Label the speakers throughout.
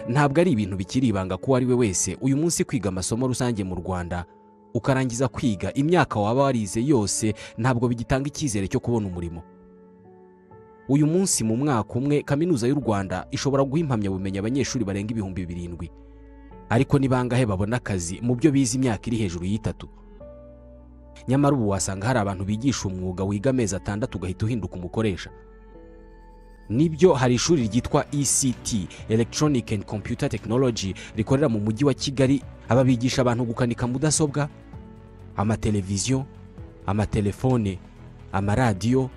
Speaker 1: Ntabwo ari ibintu bikiri ibanga ko ari we wese uyu munsi kwiga amasomo rusange mu Rwanda ukarangiza kwiga imyaka waba warize yose ntabwo bigitanga icyizere cyo kubona umurimo. Uyu munsi mu mwaka umwe Kaminuza y'u Rwanda ishobora guha impamyabumenyi abanyeshuri barenga 7000, ariko ni bangahe babona akazi mu byo bize imyaka iri hejuru y'itatu? Nyamara ubu wasanga hari abantu bigisha umwuga wiga amezi 6 ugahita uhinduka umukoresha. Nibyo, hari ishuri ryitwa ECT, Electronic and Computer Technology, rikorera mu mujyi wa Kigali. Aba bigisha abantu gukanika mudasobwa, amateleviziyo, amatelefone, amaradiyo,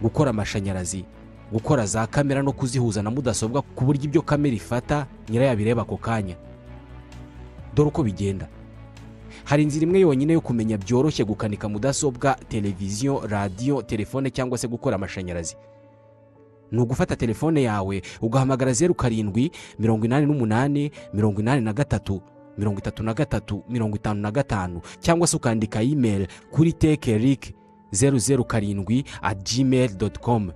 Speaker 1: gukora amashanyarazi, gukora za kamera no kuzihuza na mudasobwa ku buryo ibyo kamera ifata nyirayo abireba ako kanya. Dore uko bigenda. Hari inzira imwe yonyine yo kumenya byoroshye gukanika mudasobwa, televiziyo, radiyo, telefone cyangwa se gukora amashanyarazi. Ni ugufata telefone yawe ugahamagara 07 88 83 33 55 cyangwa se ukandika email kuri tekeric007@gmail.com.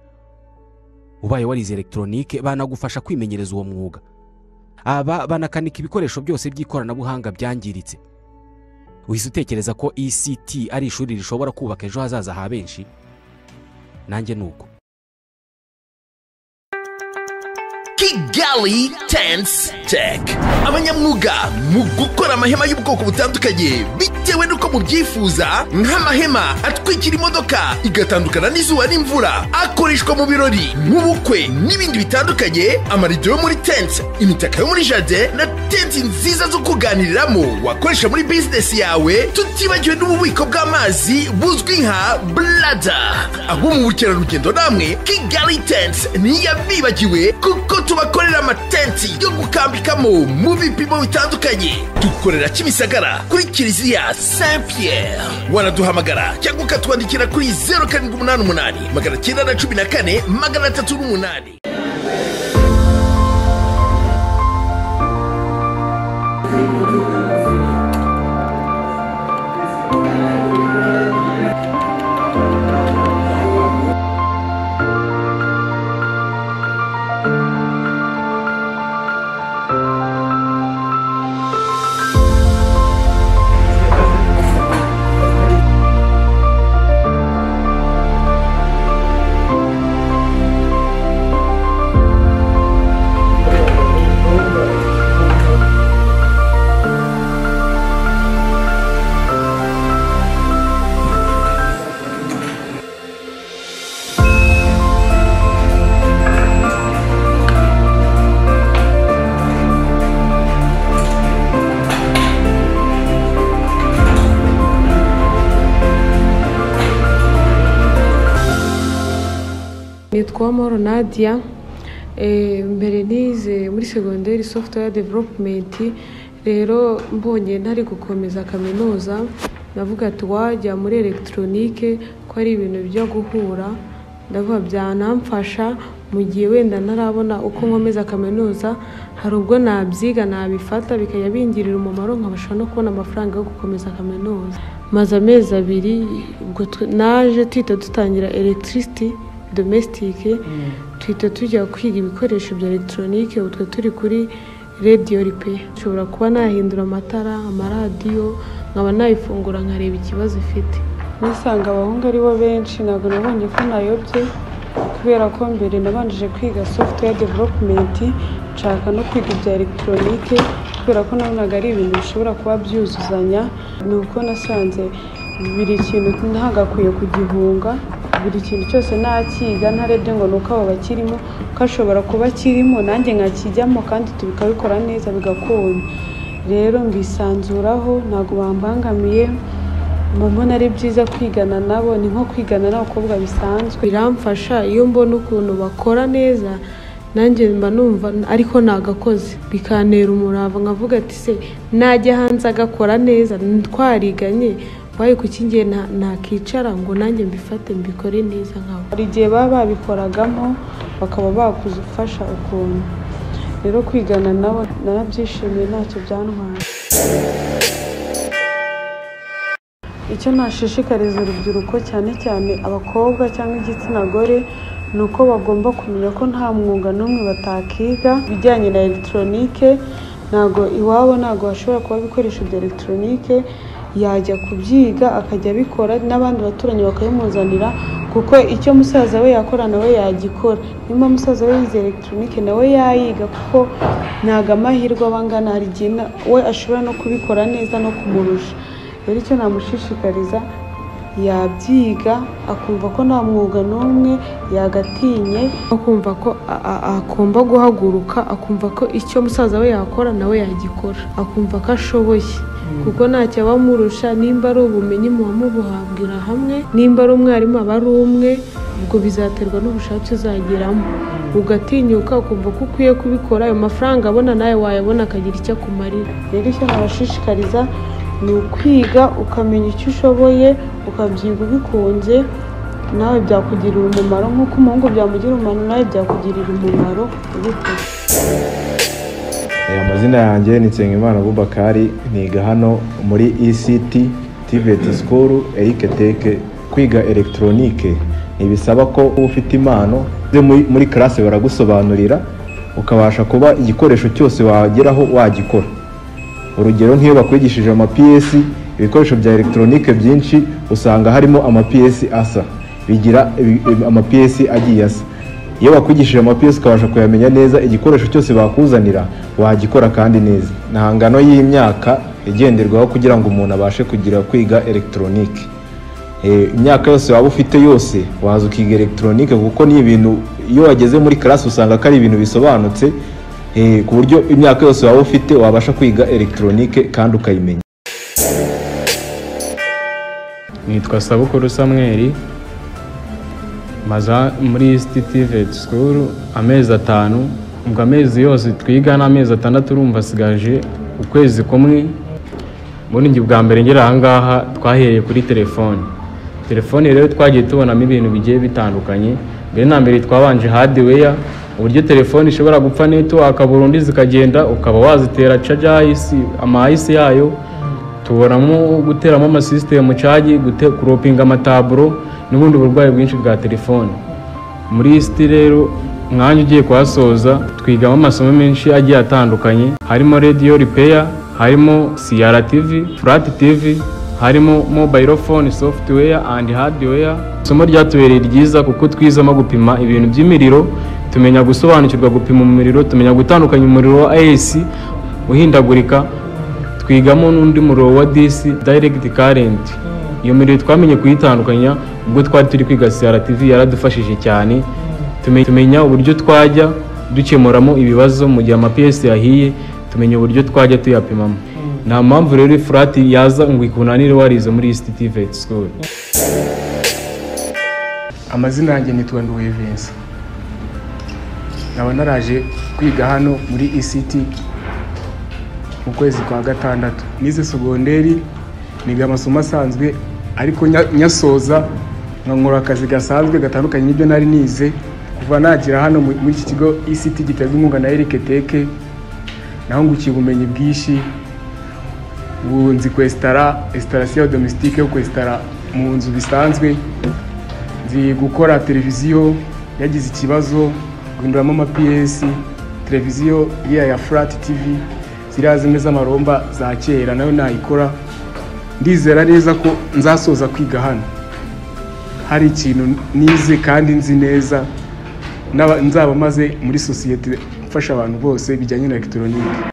Speaker 1: Ubaye warize electronique banagufasha kwimenyereza uwo mwuga. Aba banakanika ibikoresho byose by'ikoranabuhanga byangiritse. Uhise utekereza ko ECT ari ishuri rishobora kubaka ejo hazaza ha benshi? Nanjye nuko.
Speaker 2: Kigali Tents Tech, abanyamwuga mu gukora amahema y'ubwoko butandukanye bitewe n'uko mubyifuza, nk'amahema atwikira imodoka igatandukana n'izuba n'imvura, akoreshwa mu birori, mu bukwe n'ibindi bitandukanye, amarido yo muri tent, imitaka yo muri jardin na tenti nziza zo kuganiriramo wakoresha muri business yawe, tutibagiwe n'ububiko bw'amazi buzwi nka bladder. Abo mu bukerarugendo namwe, Kigali Tents ntiyabibagiwe kuko tubakorera amatenti yo gukambikamo mu bipimo bitandukanye. Dukorera Kimisagara kuri Kiliziya Saint Pierre. Wanaduhamagara cyangwa ukatwandikira kuri 0788 914 308.
Speaker 3: Nitwa Mahoro Nadia, mbere nize muri segonderi software development. Rero mbonye ntari gukomeza kaminuza, navuga ati wajya muri electronique ko ari ibintu byo guhura, ndavuga byanamfasha mu gihe wenda ntarabona uko nkomeza kaminuza, hari ubwo nabyiga nabifata bikajya bingirira umumaro nkabasha no kubona amafaranga yo gukomeza kaminuza. Maze amezi 2 ubwo naje tuhita dutangira electricity domestique, tuhita tujya kwiga ibikoresho bya electronique, utwe turi kuri radio repair. Nshobora kuba nahindura amatara, amaradiyo, nkaba nayifungura nkareba ikibazo ifite.
Speaker 4: Nisanga abahungu ari bo benshi, ntabwo nabonye ko nayobye kubera ko mbere nabanjije kwiga software development, nshaka no kwiga ibya electronique kubera ko nabonaga ari ibintu bishobora kuba byuzuzanya. Nuko nasanze buri kintu ntagakwiye kugihunga, buri kintu cyose nakiga ntarebye ngo nuko abo bakirimo, ko ashobora kuba kirimo nanjye nkakijyamo kandi tubikabikora neza bigakunda. Rero mbisanzuraho, ntabwo bambangamiye, mbona ari byiza kwigana nabo, ni nko kwigana n'abakobwa bisanzwe.
Speaker 3: Biramfasha iyo mbona ukuntu bakora neza, nanjye mba numva ariko nagakoze, bikantera umurava nkavuga ati se najya hanze agakora neza twariganye, waye kuki ngiye nakicara ngo nanjye mbifate mbikore neza nkabo.
Speaker 4: Hari igihe baba babikoragamo bakaba bakuzufasha ukuntu. Rero kwigana nabo narabyishimiye, ntacyo byantwaye. Icyo nashishikariza urubyiruko cyane cyane abakobwa cyangwa igitsina gore Ni uko bagomba kumenya ko nta mwuga n'umwe batakiga ibijyanye na elegitoronike. Ntabwo iwabo ntabwo hashobora kuba ibikoresho bya elegitoronike, yajya kubyiga akajya abikora n'abandi baturanyi bakabimuzanira, kuko icyo musaza we yakora nawe yagikora. Nimba musaza we yize elegitoronike nawe yayiga, kuko ntabwo amahirwe aba angana, hari igihe we ashobora no kubikora neza no kumurusha. Rero icyo namushishikariza, yabyiga akumva ko nta mwuga n'umwe yagatinye, akumva ko agomba guhaguruka, akumva ko icyo musaza we yakora nawe yagikora, akumva ko ashoboye, kuko ntacyo aba amurusha. Nimba ari ubumenyi muba mubuhabwira hamwe, nimba ari umwarimu aba ari umwe, ubwo bizaterwa n'ubushake uzageramo, ugatinyuka ukumva ko ukwiye kubikora. Ayo mafaranga abona nawe wayabona akagira icyo akumarira. Rero icyo nabashishikariza ni ukwiga ukamenya icyo ushoboye, ukabyiga ubikunze, nawe byakugirira umumaro nk'uko umuhungu byamugirira umumaro, nawe byakugirira umumaro ubikoze.
Speaker 5: Amazina yanjye ni Nsengimana Abubakari, niga hano muri ECT TVET School Eric Tech. Kwiga elegitoronike ntibisaba ko uba ufite impano, muri classe baragusobanurira ukabasha kuba igikoresho cyose wageraho wagikora. Urugero nk'iyo bakwigishije ama PS, ibikoresho bya elegitoronike byinshi usanga harimo ama PS asa, bigira ama PS agiye asa. Iyo bakwigishije ama PS ukabasha kuyamenya neza, igikoresho cyose bakuzanira wagikora kandi neza. Nta ngano y'imyaka igenderwaho kugira ngo umuntu abashe kugira kwiga elegitoronike. Imyaka yose waba ufite yose waza ukiga elegitoronike, kuko ni ibintu iyo wageze muri classe usanga ko ari ibintu bisobanutse, ku buryo imyaka yose waba ufite wabasha kwiga elegitoronike kandi ukayimenya.
Speaker 6: Nitwa Sabukuru Samuel, maza muri ECT TVET School amezi 5. Ubwo amezi yose twiga n'amezi 6, urumva asigaje ukwezi kumwe. Muri njye bwa mbere ngera aha ngaha twahereye kuri telefone. Telefone rero twagiye tubonamo ibintu bigiye bitandukanye. Mbere na mbere twabanje hardware, uburyo telefone ishobora gupfa network burundu zikagenda, ukaba wazitera charger ama IC yayo. Tubonamo guteramo ama system charge, kuropinga amataburo n'ubundi burwayi bwinshi bwa telefone. Muri ECT rero mwanya ugiye kuhasoza twigamo amasomo menshi agiye atandukanye, harimo radio repair, harimo CRTV, flat TV, harimo mobile phone software and hardware. Isomo ryatubereye ryiza kuko twizamo gupima ibintu by'imiriro, tumenya gusobanukirwa gupima umuriro, tumenya gutandukanya umuriro wa AC uhindagurika, twigamo n'undi muriro wa DC direct current. Iyo miriro twamenye kuyitandukanya ubwo twari turi kwiga CRTV, yaradufashije cyane. Tumenya uburyo twajya dukemuramo ibibazo mu gihe ama PS yahiye, tumenya uburyo twajya tuyapimamo. Nta mpamvu rero flat yaza ngo ikunanire warize muri ECT TVET School.
Speaker 7: Amazina yanjye nitwa Nduwe Vincent, nkaba naraje kwiga hano muri ECT mu kwezi kwa 6. Nize segonderi, niga amasomo asanzwe, ariko nyasoza nkakora akazi gasanzwe gatandukanye n'ibyo nari nize. Kuva nagira hano muri iki kigo ECT giterwa inkunga na Eric Tech, nahungukiye ubumenyi bwinshi. Ubu nzi kwesitara installation domestique yo kwesitara mu nzu bisanzwe, nzi gukora televiziyo yagize ikibazo, guhinduramo ama PS, televiziyo iriya ya flat TV ziriya zimwe z'amaromba za kera nayo nayikora. Ndizera neza ko nzasoza kwiga hano hari ikintu nize kandi nzi neza, nzaba maze muri sosiyete mfasha abantu bose bijyanye na elegitoronike.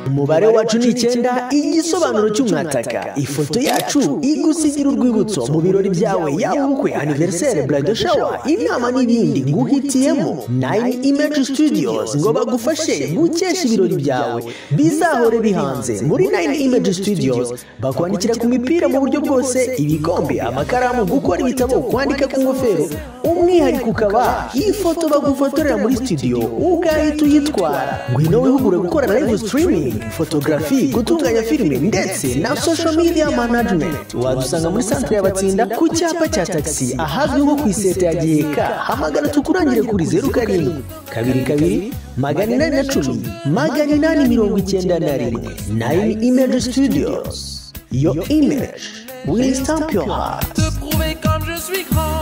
Speaker 8: Umubare wacu ni 9, igisobanuro cy'umwataka. Ifoto yacu igusigira urwibutso mu birori byawe, yaba ubukwe, anniversaire, bridal shower, inama n'ibindi. Nguhitiyemo 9 Image Studios ngo bagufashe gukesha ibirori byawe bizahore bihanze. Muri 9 Image Studios bakwandikira ku mipira mu buryo bwose, ibikombe, amakaramu, gukora ibitabo, kwandika ku ngofero. Umwihariko ukaba ifoto bagufotorera muri studio ugahita uyitwara. Ngwino wihugure gukora live streaming, photography, gutunganya filime ndetse na social media management. Wadusanga muri centre y'Abatsinda ku cyapa cya taxi ahazwi nko ku iseta ya Giheka. Hamagara tukurangire kuri 07 22 810 891. 9 Image Studios, your image will stamp your heart.
Speaker 9: Te prouver comme je suis grand.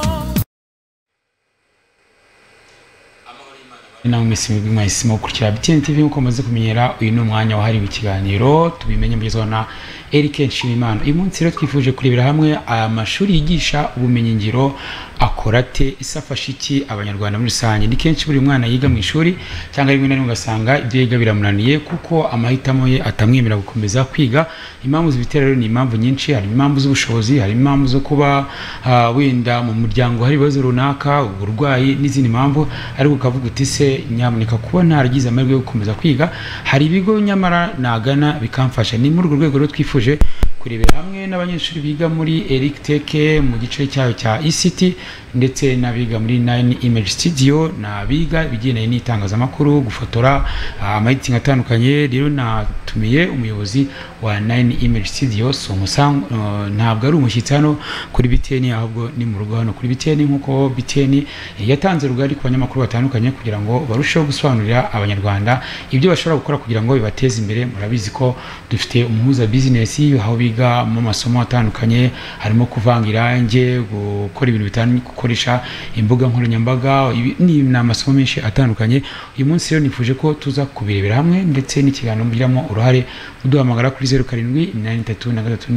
Speaker 10: Namwe mwese mwahisemo gukurikira BTN TV nk'uko mumaze kumenyera, uyu ni umwanya wahariwe ikiganiro tubimenye mugezwaho na Eric Nshimiyimana. Uyu munsi rero twifuje kurebera hamwe amashuri yigisha ubumenyingiro akora ate, ese afasha iki abanyarwanda muri rusange. Ni kenshi buri mwana yiga mu ishuri cyangwa rimwe na rimwe ugasanga ibyo yiga biramunaniye kuko amahitamo ye atamwemerera gukomeza kwiga. Impamvu zibitera rero ni impamvu nyinshi, hari impamvu z'ubushobozi, hari impamvu zo kuba wenda mu muryango hari ibibazo runaka, uburwayi n'izindi mpamvu, ariko ukavuga uti se nyamuneka kuba ntaragize amahirwe yo gukomeza kwiga, hari ibigo nyamara nagana bikamfasha. Ni muri urwo rwego rero twifuje kurebera hamwe n'abanyeshuri biga muri Eric Tech mu gice cyayo cya ECT ndetse n'abiga muri 9 Image Studio n'abiga ibigendanye n'itangazamakuru, gufotora, amayitingi atandukanye. Rero natumiye umuyobozi wa 9 Image Studio, ntabwo ari umushyitsi hano kuri BTN, ahubwo ni mu rugo hano kuri BTN, nk'uko BTN yatanze rugari ku banyamakuru batandukanye kugira ngo barusheho gusobanurira abanyarwanda ibyo bashobora gukora kugira ngo bibateze imbere. Murabizi ko dufite umuhuza business aho biga mu masomo atandukanye, harimo kuvanga irange, gukora ibintu bitandukanye, gukoresha imbuga nkoranyambaga, ni amasomo menshi atandukanye. Uyu munsi rero nifuje ko tuza kubirebera hamwe ndetse n'ikiganiro mugiramo uruhare, muduhamagara kuri 07 83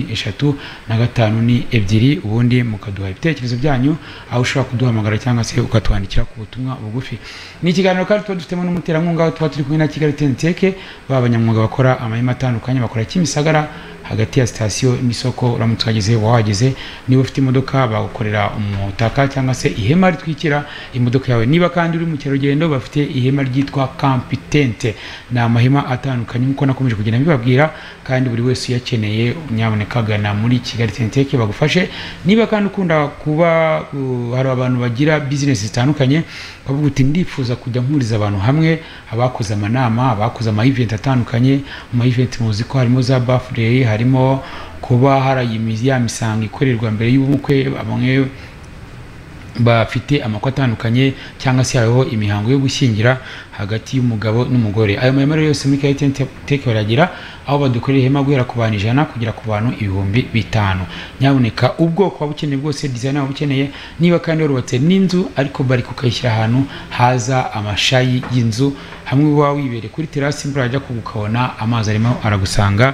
Speaker 10: 3 5 2, ubundi mukaduha ibitekerezo byanyu, aho ushobora kuduhamagara cyangwa se ukatwandikira ku butumwa bugufi. Ni ikiganiro kandi tuba dufitemo n'umuterankunga, aho tuba turi kumwe na Kigali Tenteke, b'abanyamwuga bakora amahema atandukanye, bakora Kimisagara hagati ya sitasiyo n'isoko. Uramutse uhageze wahageze, niba ufite imodoka bagukorera umutaka cyangwa se ihema ritwikira imodoka yawe. Niba kandi uri mukerarugendo bafite ihema ryitwa Campitente, ni amahema atandukanye nk'uko nakomeje kugenda mbibabwira, kandi buri wese uyakeneye nyamuneka gana muri Kigali Tenteke bagufashe. Niba kandi ukunda kuba hari abantu bagira business zitandukanye bavuga uti ndifuza kujya mpuriza abantu hamwe, abakoze amanama, abakoze ama event atandukanye. Mu ma event muzi ko harimo za birthday, harimo kuba hari ya misango ikorerwa mbere y'ubukwe, bamwe bafite amakwe atandukanye, cyangwa se hariho imihango yo gushyingira hagati y'umugabo n'umugore. Ayo mahema rero yose muri Kigali Tech baragira, aho badukorera ihema guhera ku bantu 100 kugera ku bantu 5000. Nyabuneka ubwoko waba ukeneye bwose, design waba ukeneye, niba kandi warubatse n'inzu ariko bari kukayishyira ahantu haza amashayi y'inzu, hamwe uba wibereye kuri terasi imvura yajya kugukabona amazi arimo aragusanga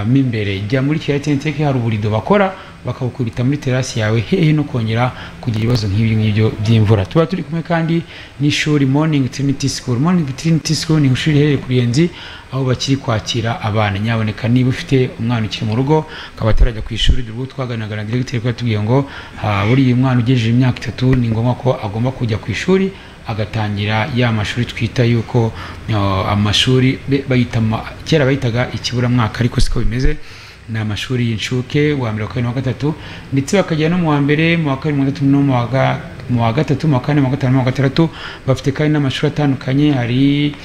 Speaker 10: mo imbere. Jya muri Kigali Tech hari uburido bakora bakabukubita muri terasi yawe, hehe no kongera kugira ibibazo nk'ibi ngibyo by'imvura. Tuba turi kumwe kandi n'ishuri Morning Trinity School. Morning Trinity School ni ishuri riherereye ku Ruyenzi, aho bakiri kwakira abana. Nyaboneka niba ufite umwana ukiri mu rugo akaba atarajya ku ishuri, dore twaganiraga na directeur ko yatubwiye ngo buriya umwana ugejeje imyaka 3 ni ngombwa ko agomba kujya ku ishuri agatangira ya mashuri twita yuko amashuri bayita kera bayitaga ikiburamwaka, ariko siko bimeze. Ni amashuri y'incuke wa mbere, wa kabiri, wa gatatu, ndetse bakajya no mu wa mbere, mu wa kabiri, mu wa gatatu, no mu wa gatatu, mu wa kane, mu wa gatanu, mu wa gatandatu. Bafite kandi n'amashuri atandukanye hari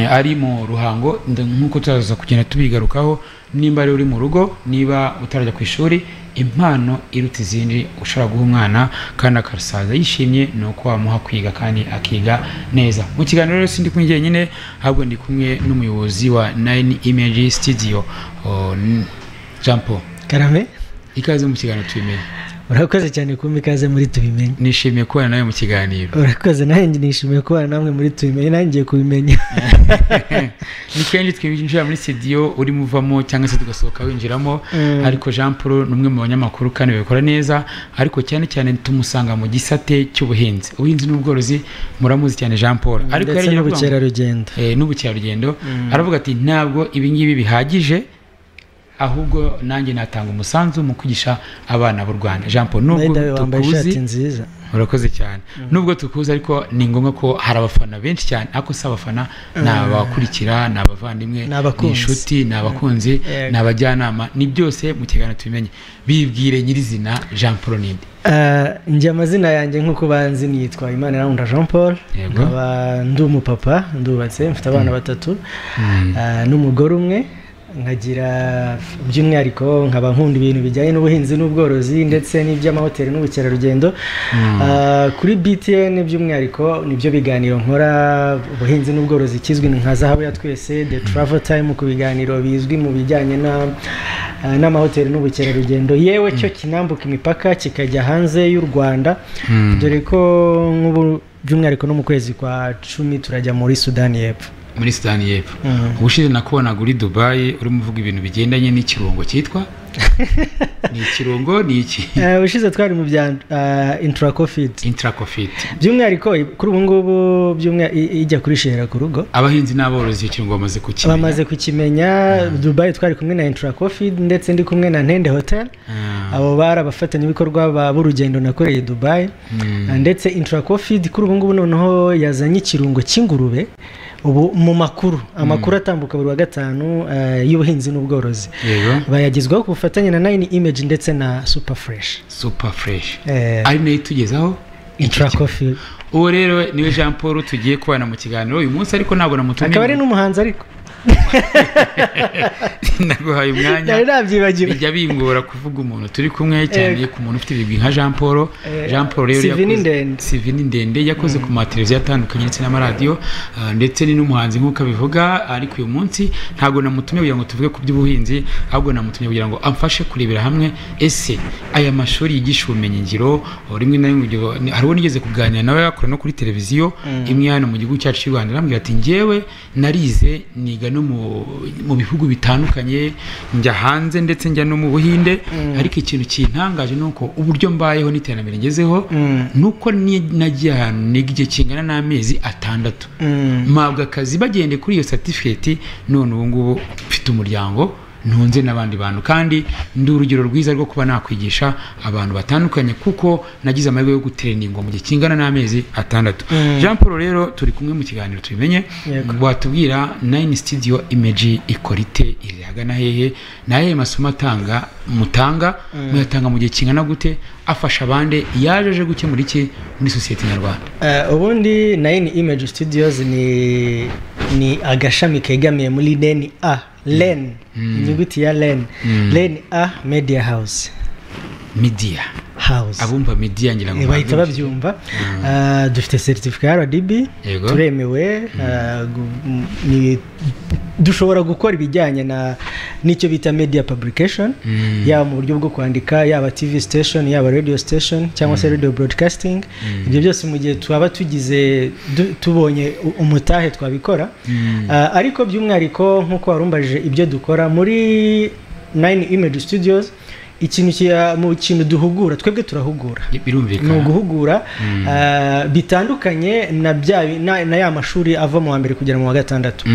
Speaker 10: ari mu Ruhango, nk'uko tuzaza kugenda tubigarukaho. Nimba ari uri mu rugo, niba utarajya ku ishuri, impano iruta izindi ushobora guha umwana kandi akasaza yishimye ni uko wamuha kwiga kandi akiga neza. Mu kiganiro rero sindi kumwe njyenyine, ahubwo ndi kumwe n'umuyobozi wa 9 Image Studio, Jean Paul.
Speaker 11: Karame,
Speaker 10: ikaze mu kiganiro tubimenye.
Speaker 11: Urakoze cyane kumpa ikaze muri tubimenye.
Speaker 10: Nishimiye kubana nawe mu kiganiro.
Speaker 11: Urakoze, nanjye nishimiye kubana namwe muri tubimenye, nanjye ngiye kubimenya.
Speaker 10: Ni kenshi twinjira muri studio urimo uvamo cyangwa se tugasohoka winjiramo, ariko Jean Paul ni umwe mu banyamakuru kandi babikora neza, ariko cyane cyane tumusanga mu gisate cy'ubuhinzi, ubuhinzi n'ubworozi. Muramuzi cyane Jean Paul,
Speaker 11: ariko n'ubukerarugendo.
Speaker 10: N'ubukerarugendo. Aravuga ati ntabwo ibi ngibi bihagije, Ahubwo nanjye natanga umusanzu mu kwigisha abana b'u Rwanda. Jean Paul, nubwo tukuzi, urakoze cyane, nubwo tukuzi ariko ni ngombwa ko hari abafana benshi cyane, ariko si abafana, ni abakurikira, ni abavandimwe, ni inshuti, ni abakunzi, ni abajyanama, ni byose mu kiganiro tubimenye. Bibwire nyirizina Jean Paul ninde?
Speaker 11: Njye amazina yanjye nk'uko banzi nitwa Imanirankunda Jean Paul, nkaba ndi umupapa, ndubatse, mfite abana batatu n'umugore umwe, nkagira by'umwihariko nkaba nkunda ibintu bijyanye n'ubuhinzi n'ubworozi ndetse n'iby'amahoteli n'ubukerarugendo. Kuri BTN by'umwihariko nibyo biganiro nkora, ubuhinzi n'ubworozi kizwi nka zahabu ya twese, the travel time, ku biganiro bizwi mu bijyanye n'amahoteli n'ubukerarugendo, yewe cyo kinambuka imipaka kikajya hanze y'u Rwanda, dore ko nk'ubu by'umwihariko no mu kwezi kwa 10 turajya muri Sudani y'Epfo.
Speaker 10: Muri Sudani y'Epfo. Ubushize nakubonaga uri Dubai urimo uvuga ibintu bigendanye n'ikirungo cyitwa ni ikirungo ni iki?
Speaker 11: Ubushize twari mu bya Intracofit.
Speaker 10: Intracofit.
Speaker 11: By'umwihariko kuri ubu ngubu ijya kuri shera ku rugo.
Speaker 10: Abahinzi n'aborozi ikirungo bamaze kukimenya.
Speaker 11: Bamaze kukimenya. Dubai twari kumwe na Intracofit ndetse ndi kumwe na Ntende Hotel. Abo bari abafatanyabikorwa b'urugendo nakoreye Dubai. Ndetse Intracofit kuri ubu ngubu noneho yazanye ikirungo cy'ingurube. Ubu mu makuru, amakuru atambuka buri wa gatanu y'ubuhinzi n'ubworozi bayagezwaho ku bufatanye na Nine Image ndetse na Super Fresh.
Speaker 10: Super Fresh ari nayo itugezaho
Speaker 11: Intracoffee.
Speaker 10: Uwo rero niwe Jean Paul tugiye kubana mu kiganiro uyu munsi, ariko ntabwo namutumiye,
Speaker 11: akaba ari n'umuhanzi, ariko
Speaker 10: naguhaye umwanya, bijya bingora kuvuga umuntu turi kumwe cyane ku muntu ufite ibigwi nka Jean Paul. Jean Paul rero yakoze CV ni ndende, yakoze ku mateleviziyo atandukanye ndetse n'amaradiyo, ndetse ni n'umuhanzi nk'uko abivuga. Ariko uyu munsi ntabwo namutumye kugira ngo tuvuge ku by'ubuhinzi, ahubwo namutumye kugira ngo amfashe kurebera hamwe ese aya mashuri yigisha ubumenyingiro. Rimwe na rimwe hari uwo nigeze kuganira nawe yakora no kuri televiziyo imwe hano mu gihugu cyacu cy'u Rwanda, arambwira ati njyewe narize niga no mu bihugu bitandukanye, njya hanze ndetse njya no mu Buhinde, ariko ikintu kintangaje nuko uburyo mbayeho n'iterambere ngezeho nuko nagiye ahantu niga igihe kingana n'amezi 6 mpabwa akazi bagende kuri iyo certificate, none ubu ngubu mfite umuryango ntunze n'abandi bantu, kandi ndi urugero rwiza rwo kuba nakwigisha abantu batandukanye kuko nagize amahirwe yo gutereningwa mu gihe kingana n'amezi 6. Jean Paul rero turi kumwe mu kiganiro tubimenye, watubwira Nine Studio Image ikora ite, iri ahagana hehe, naye masomo atanga mutanga muyatanga mu gihe kingana gute, afasha abandi, yaje aje gukemura iki muri sosiyete nyarwanda?
Speaker 11: Ubundi Nine Image Studios ni agashami kegamiye muri Len A Len, inyuguti ya Len, Len A Media House.
Speaker 10: Media House, abumva media ngira ngo
Speaker 11: bahita babyumva. Dufite certificate ya RDB, turemewe, dushobora gukora ibijyanye na n'icyo bita media publication, yaba mu buryo bwo kwandika, yaba TV station, yaba radio station cyangwa se radio broadcasting. Ibyo byose mu gihe twaba tugize tubonye umutahe twabikora. Ariko by'umwihariko nk'uko warumbajije ibyo dukora muri Nine Image Studios, ikintu mu kintu duhugura, twebwe turahugura,
Speaker 10: birumvikana
Speaker 11: ni uguhugura bitandukanye na bya na ya mashuri ava mu wa mbere kugera mu wa gatandatu.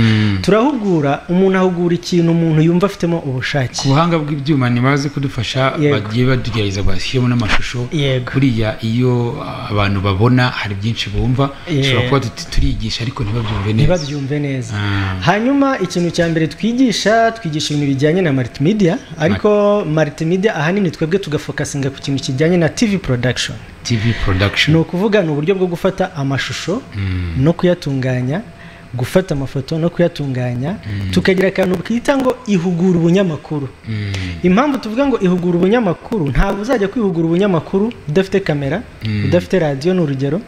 Speaker 11: Turahugura, umuntu ahugura ikintu umuntu yumva afitemo ubushake.
Speaker 10: Ku buhanga bw'ibyuma ntibazi kudufasha, bagiye badugerageza bashyiremo n'amashusho. Buriya iyo abantu babona hari byinshi bumva, ushobora kuba turigisha ariko ntibabyumve neza,
Speaker 11: ntibabyumve neza. Hanyuma ikintu cya mbere twigisha ibintu bijyanye na multimedia, ariko multimedia ahanini twebwe tugafokasinga ku kintu kijyanye na TV production.
Speaker 10: TV production
Speaker 11: ni ukuvuga ni uburyo bwo gufata amashusho no kuyatunganya, gufata amafoto no kuyatunganya, tukagira akantu kita ngo ihugura ubunyamakuru. Impamvu tuvuga ngo ihugura ubunyamakuru, ntabwo uzajya kwihugura ubunyamakuru udafite kamera, udafite radio. Ni urugero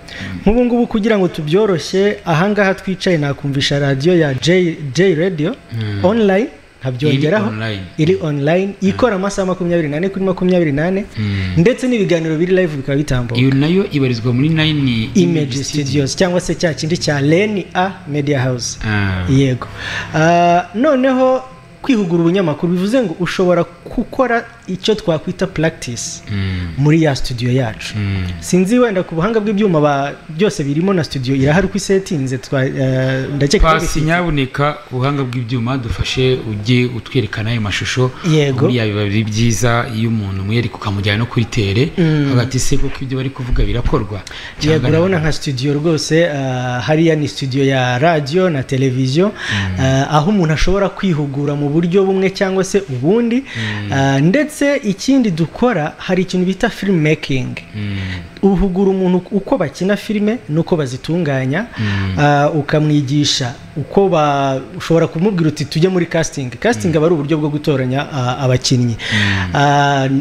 Speaker 11: nk'ubu ngubu kugira ngo tubyoroshye, ahangaha twicaye nakumvisha radio ya J Radio online, nkabyongeraho iri online ikora amasaha 24 kuri 24, ndetse n'ibiganiro biri live bikaba bitambuka.
Speaker 10: Iyo nayo ibarizwa muri Nine
Speaker 11: Image Studios cyangwa se cya kindi cya Len A Media House. Yego. Noneho kwihugura ubunyamakuru bivuze ngo ushobora gukora icyo twakwita practice muri ya studio yacu. Sinzi wenda ku buhanga bw'ibyuma byose birimo na studio irahari uko isetinze, ndakeka
Speaker 10: pasi nyaboneka ku buhanga bw'ibyuma dufashe ujye utwerekana ayo mashusho. Buriya biba biri byiza iyo umuntu umwereka ukamujyana no kuri tere hagati se kuko ibyo bari kuvuga birakorwa.
Speaker 11: Yego, urabona nka studio rwose hariya ni studio ya radio na televiziyo, aho umuntu ashobora kwihugura mu buryo bumwe cyangwa se ubundi. Ndetse ikindi dukora hari ikintu bita film making. Uhugura umuntu uko bakina filime nuko bazitunganya, ukamwigisha uko ushobora kumubwira uti tujye muri casting. Casting aba ari uburyo bwo gutoranya abakinnyi.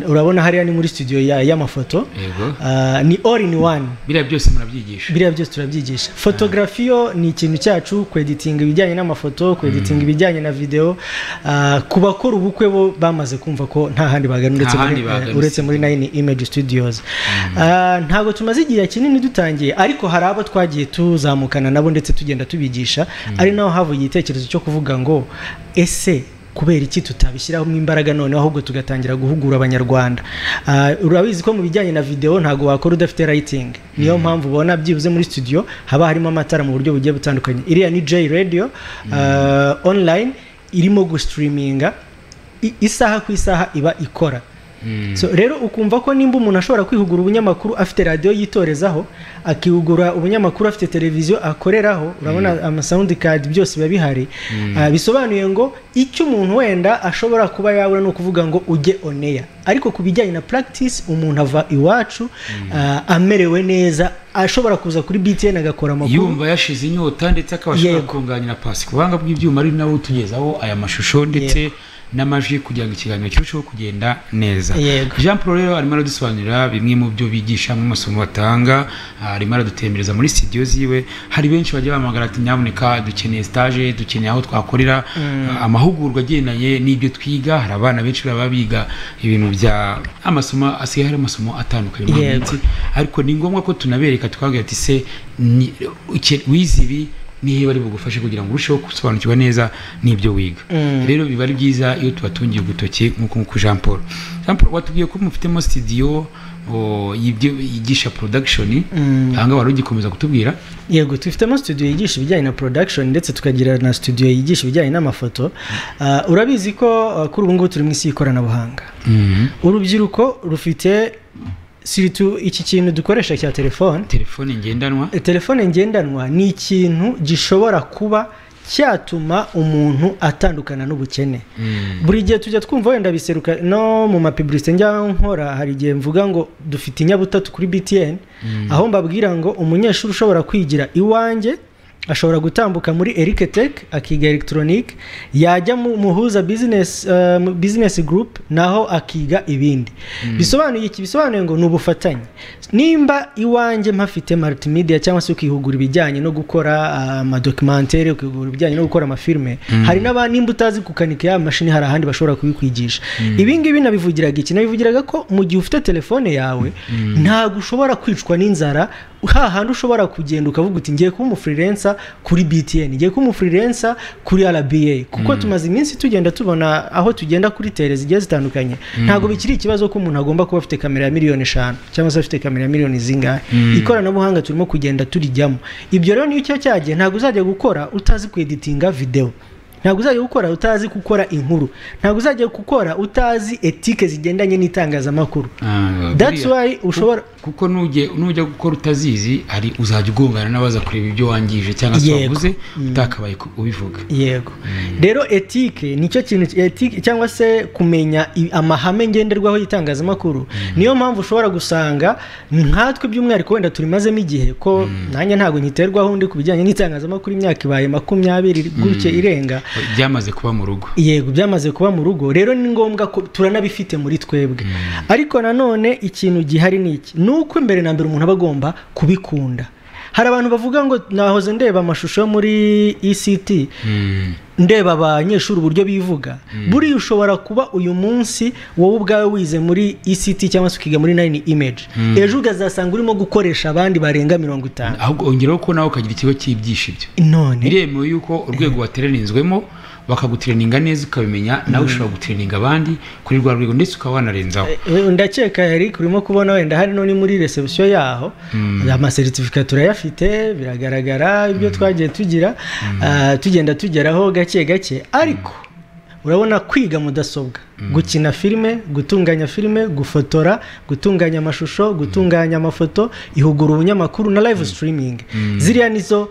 Speaker 11: Urabona hariya ni muri studio y'amafoto, ni all in one.
Speaker 10: Biriya byose murabyigisha?
Speaker 11: Biriya byose turabyigisha. Photography yo ni ikintu cyacu, kwediting ibijyanye n'amafoto, kwediting ibijyanye na video. Ku bakora ubukwe bo bamaze kumva ko nta handi bagana uretse muri Nine Image Studios. Ntabwo tumaze igihe kinini dutangiye, ariko hari abo twagiye tuzamukana nabo ndetse tugenda tubigisha. Ari naho havuye igitekerezo cyo kuvuga ngo ese kubera iki tutabishyiraho imbaraga noneho ahubwo tugatangira guhugura abanyarwanda. Urabizi ko mu bijyanye na video ntago wakora udafite lighting. Niyo mpamvu ubona byibuze muri studio haba harimo amatara mu buryo bugiye butandukanye. Iriya ni J Radio online irimo gustreaminga isaha ku isaha iba ikora. So rero ukumva ko nimba umuntu ashobora kwihugura ubunyamakuru afite radio yitorezaho, akihugura ubunyamakuru afite televiziyo akoreraho, urabona ama sound card byose biba bihari. Bisobanuye ngo icyo umuntu wenda ashobora kuba yabura no kuvuga ngo ujye on air, ariko kubijyanye na practice umuntu ava iwacu amerewe neza, ashobora kuza kuri BTN agakora amakuru
Speaker 10: yumva yashize inyota, ndetse akaba ashobora kunganira pasi ku buhanga bw'ibyuma ari nawe utugezaho aya mashusho ndetse n'amajwi kugira ngo ikiganiro kirusheho kugenda neza. Jean Paul rero arimo aradusobanurira bimwe mu byo bigisha mu masomo batanga, arimo aradutembereza muri studio ziwe. Hari benshi bajya bahamagara ati nyaboneka dukeneye stage, dukeneye aho twakorera amahugurwa agendanye n'ibyo twiga. Hari abana benshi baba biga ibintu bya amasomo, asigaye hari amasomo atandukanye mu minsi, ariko ni ngombwa ko tunabereka tukabwira ati se wize ibi nihe bari bugufashe kugira ngo urusheho gusobanukirwa neza n'ibyo wiga. Rero biba ari byiza iyo tubatungiye ugutoki nk'uko Jean Paul watubwiye ko mufitemo studio yigisha production, ahanga wari ugikomeza kutubwira.
Speaker 11: Yego, tufitemo studio yigisha ibijyanye na production ndetse tukagira na studio yigisha ibijyanye n'amafoto. Urabizi ko kuri ubu ngubu turi mu isi y'ikoranabuhanga. Urubyiruko rufite siritu iki kintu dukoresha cya telefone
Speaker 10: ngendanwa.
Speaker 11: Telefone ngendanwa ni ikintu gishobora kuba cyatuma umuntu atandukana n'ubukene. Buri gihe tujya twumva wenda biseruka no mu mapublicité njya nkora, hari igihe mvuga ngo dufite inyabutatu kuri BTN, aho mbabwira ngo umunyeshuri ushobora kwigira iwanjye ashobora gutambuka muri Eric Tech akiga electronic, yajya mu Muhuza business group naho akiga ibindi. Bisobanuye iki? Bisobanuye ngo nubufatanye. Nimba iwanjye mpafite multimedia cyangwa se ukihugura ibijyanye no gukora ama documentaire, ukihugura ibijyanye no gukora amafilme, hari n'abandi nimba utazi kukanika ya mashini hari ahandi bashobora kubikwigisha. Ibi ngibi nabivugiraga iki? Nabivugiraga ko mu gihe ufite telefone yawe ntago ushobora kwicwa n'inzara, hahandi ushobora kugenda ukavuga uti ngiye kuba umufreelancer kuri BTN, ngiye kuba umufreelancer kuri RBA, kuko tumaze iminsi tugenda tubona aho tugenda kuri tere zigiye zitandukanye. Ntago bikiri ikibazo ko umuntu agomba kuba afite kamera ya miliyoni 5 cyangwa se afite kamera ya miliyoni zingahe. Ikoranabuhanga turimo kugenda turijyamo. Ibyo rero niyo cyagiye, ntago uzajya gukora utazi kweditinga video, ntabwo uzajya gukora utazi gukora inkuru, ntabwo uzajya gukora utazi etike zigendanye n'itangazamakuru. That's why ushobora
Speaker 10: kuko nujya gukora utazizi hari uzajya ugongana n'abaza kureba ibyo wangije cyangwa se wavuze utakabaye ubivuga.
Speaker 11: Yego. Rero etike nicyo kintu, etike cyangwa se kumenya amahame ngenderwaho y'itangazamakuru. Niyo mpamvu ushobora gusanga nkatwe by'umwihariko wenda turimazemo igihe ko nanjye ntago nkiterwaho undi kubijyanye n'itangazamakuru, imyaka ibaye 20 gutye irenga,
Speaker 10: byamaze kuba mu rugo.
Speaker 11: Yego, byamaze kuba mu rugo. Rero ni ngombwa ko turanabifite muri twebwe. Ariko nanone ikintu gihari ni iki? Nuko imbere na mbere umuntu aba agomba kubikunda. Hari abantu bavuga ngo nahoze ndeba amashusho muri ECT, ndeba abanyeshuri uburyo bivuga. Buriya ushobora kuba uyu munsi wowe ubwawe wize muri ECT cyangwa se ukiga muri Nine Image, ejo ukazasanga urimo gukoresha abandi barenga 50.
Speaker 10: Ahubwo ongeraho ko nawe ukagira ikigo cyibyisha ibyo.
Speaker 11: None
Speaker 10: biremewe yuko urwego wateranizwemo Bakagutraininga neza ukabimenya, nawe ushobora gutraininga abandi kuri rwa rwego, ndetse ukaba wanarenzaho.
Speaker 11: Ndakeka Eric urimo kubona wenda hari none muri reception yaho ama certificate turayafite, biragaragara ibyo twagiye tugira, tugenda tugeraho gake gake. Ariko urabona kwiga mudasobwa, gukina filime, gutunganya filime, gufotora, gutunganya amashusho, gutunganya amafoto, ihugura ubunyamakuru na live streaming, ziriya nizo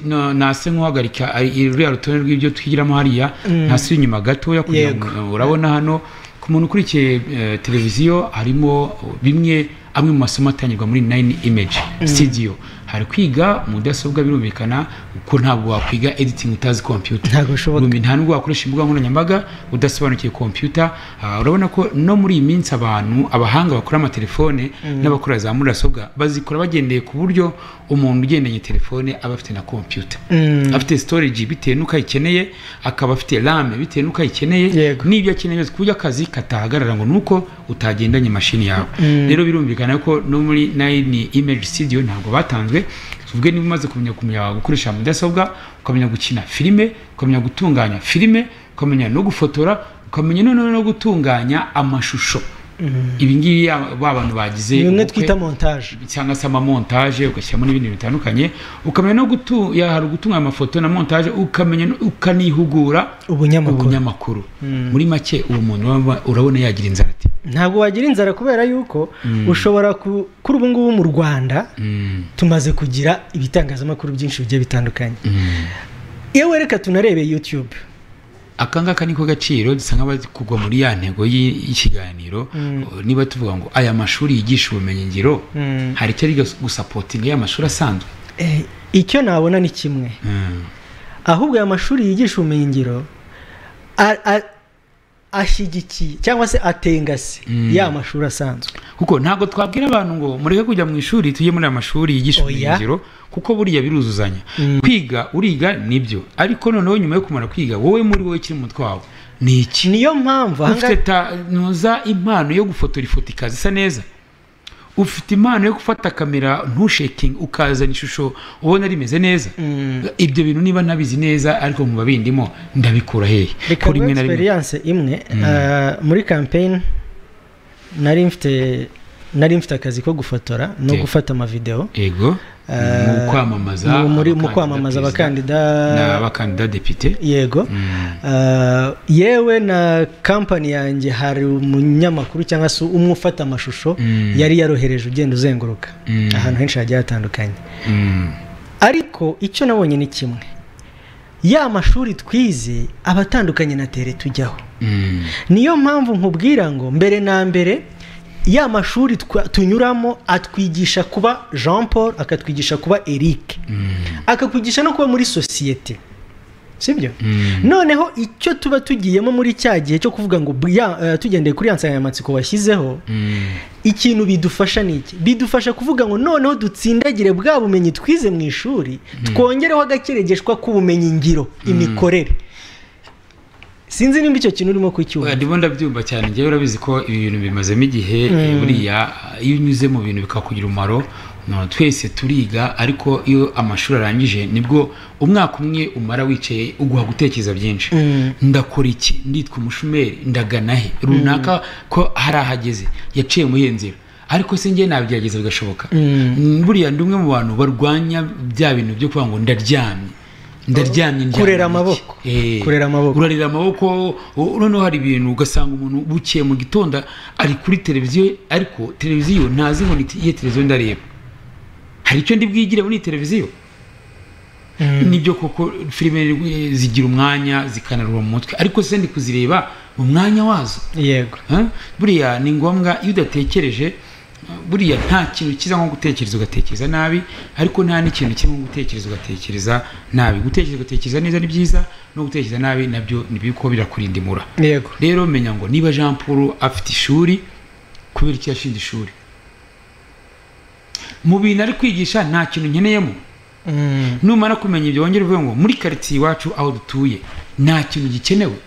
Speaker 10: no nase nkuhagarika ruriya rutonde rw'ibyo twigiramo hariya, nasi inyuma gatoya kugira ngo urabona hano ku muntu ukurikiye televiziyo harimo bimwe amwe mu masomo atangirwa muri 9 Image Studio. Hari kwiga mudasobwa, birumvikana ko ntabwo wakwiga editing utazi computer,
Speaker 11: ntabwo bishoboka.
Speaker 10: Nta nubwo wakoresha imbuga nkoranyambaga udasobanukiwe computer. Urabona ko no muri iyi minsi abantu abahanga bakora amatelefone n'abakora za mudasobwa bazikora bagendeye ku buryo umuntu ugendanye telefone aba afite na computer, afite storage bitewe n'uko ayikeneye, akaba afite RAM bitewe n'uko ayikeneye, n'ibyo akeneye byose, ku buryo akazi katahagarara ngo nuko utagendanye mashini yawe. Rero birumvikana ko no muri 9 Image Studio ntabwo batanzwe. Tuvuge niba umaze kumenya gukoresha mudasobwa, ukamenya gukina filime, ukamenya gutunganya filime, ukamenya no gufotora, ukamenya no gutunganya amashusho. Ibi ngibi ba bantu bagize
Speaker 11: bimwe twita montage
Speaker 10: cyangwa se ama montage, ugashyiramo n'ibindi bitandukanye, ukamenya no hari gutunganya amafoto na montage, ukamenya ukanihugura ubunyamakuru. Muri make uwo muntu urabona yagira inzara ati
Speaker 11: ntabwo wagira inzara, kubera yuko ushobora kuri ubu ngubu mu Rwanda tumaze kugira ibitangazamakuru byinshi bigiye bitandukanye. Yewe reka tunarebe YouTube.
Speaker 10: Akangaka niko gaciro dusa nk'abakugwa muri ya ntego y'ikiganiro. Niba tuvuga ngo aya mashuri yigisha ubumenyingiro, hari icyo ari gusapotinga ya mashuri asanzwe?
Speaker 11: Icyo nabona ni kimwe, ahubwo aya mashuri yigisha ubumenyingiro ashyigikiye cyangwa se atengase ya mashuri asanzwe,
Speaker 10: kuko ntabwo twabwira abantu ngo mureke kujya mu ishuri tujye muri aya mashuri yigisha ubumenyingiro, kuko buriya biruzuzanya. Kwiga uriga nibyo, ariko noneho nyuma yo kumara kwiga wowe muri wowe kiri mu mutwe wawe ni iki?
Speaker 11: Niyo mpamvu
Speaker 10: ufite nuza impano yo gufotora ifoto ikaza isa neza, ufite impano yo gufata kamera ntushaking ukazana ishusho ubona rimeze neza. Ibyo bintu niba nabizi neza ariko nkuba bindimo ndabikura hehe?
Speaker 11: Kuri rimwe na rimwe experience imwe muri campaign nari mfite akazi ko gufotora no gufata ama video.
Speaker 10: Yego, mu
Speaker 11: kwamamaza abakandida
Speaker 10: n'abakandida depite.
Speaker 11: Yego. Yewe na company yanjye hari umunyamakuru cyangwa se umwe ufata amashusho yari yarohereje ugenda uzenguruka ahantu henshi hagiye hatandukanye. Ariko icyo nabonye ni kimwe, ya mashuri twize abatandukanye na tere tujyaho. Niyo mpamvu nkubwira ngo mbere na mbere ya mashuri tunyuramo atwigisha kuba Jean Paul, akatwigisha kuba Eric, akakwigisha no kuba muri societe, sibyo? Noneho icyo tuba tugiyemo muri cya gihe cyo kuvuga ngo tugendeye kuri ansanganyamatsiko washyizeho, ikintu bidufasha ni iki? Bidufasha kuvuga ngo noneho dutsindagire bwa bumenyi twize mu ishuri, twongereho agakeregeshwa k'ubumenyi ngiro, imikorere. Sinzi nimba icyo kintu urimo kucyumva.
Speaker 10: Ndimo ndabyumva cyane, njyewe urabizi ko ibi bintu bimazemo igihe. Buriya iyo unyuze mu bintu bikakugira umumaro, twese turiga, ariko iyo amashuri arangije nibwo umwaka umwe umara wicaye uguha gutekereza byinshi. Ndakora iki? Nditwa umushumeri, ndagana he? Runaka ko hari ahageze yaciye mu nzira, ariko se njye nabigerageza bigashoboka. Buriya ndi umwe mu bantu barwanya bya bintu byo kuvuga ngo ndaryamye
Speaker 11: kurera amaboko, kurera amaboko,
Speaker 10: urarira amaboko. Noneho hari ibintu ugasanga umuntu bukiye mu gitondo ari kuri televiziyo, ariko televiziyo ntazi ngo iye televiziyo ndareba, hari icyo ndi bwigire muri televiziyo. Nibyo koko filime zigira umwanya zikanarura mu mutwe, ariko se ndi kuzireba mu mwanya wazo.
Speaker 11: Yego,
Speaker 10: buriya ni ngombwa iyo udatekereje. Buriya nta kintu kiza nko gutekereza ugatekereza nabi, ariko nta n'ikintu kimwe nko gutekereza ugatekereza nabi. Gutekereza ugatekereza neza ni byiza, no gutekereza nabi nabyo ni bibi kuko birakurindimura.
Speaker 11: Yego.
Speaker 10: Rero menya ngo niba Jean Paul afite ishuri, kubera iki yashinze ishuri? Mu bintu ari kwigisha nta kintu nkeneyemo. Numara kumenya ibyo wongere uvuge ngo muri quartier iwacu aho dutuye nta kintu gikenewe.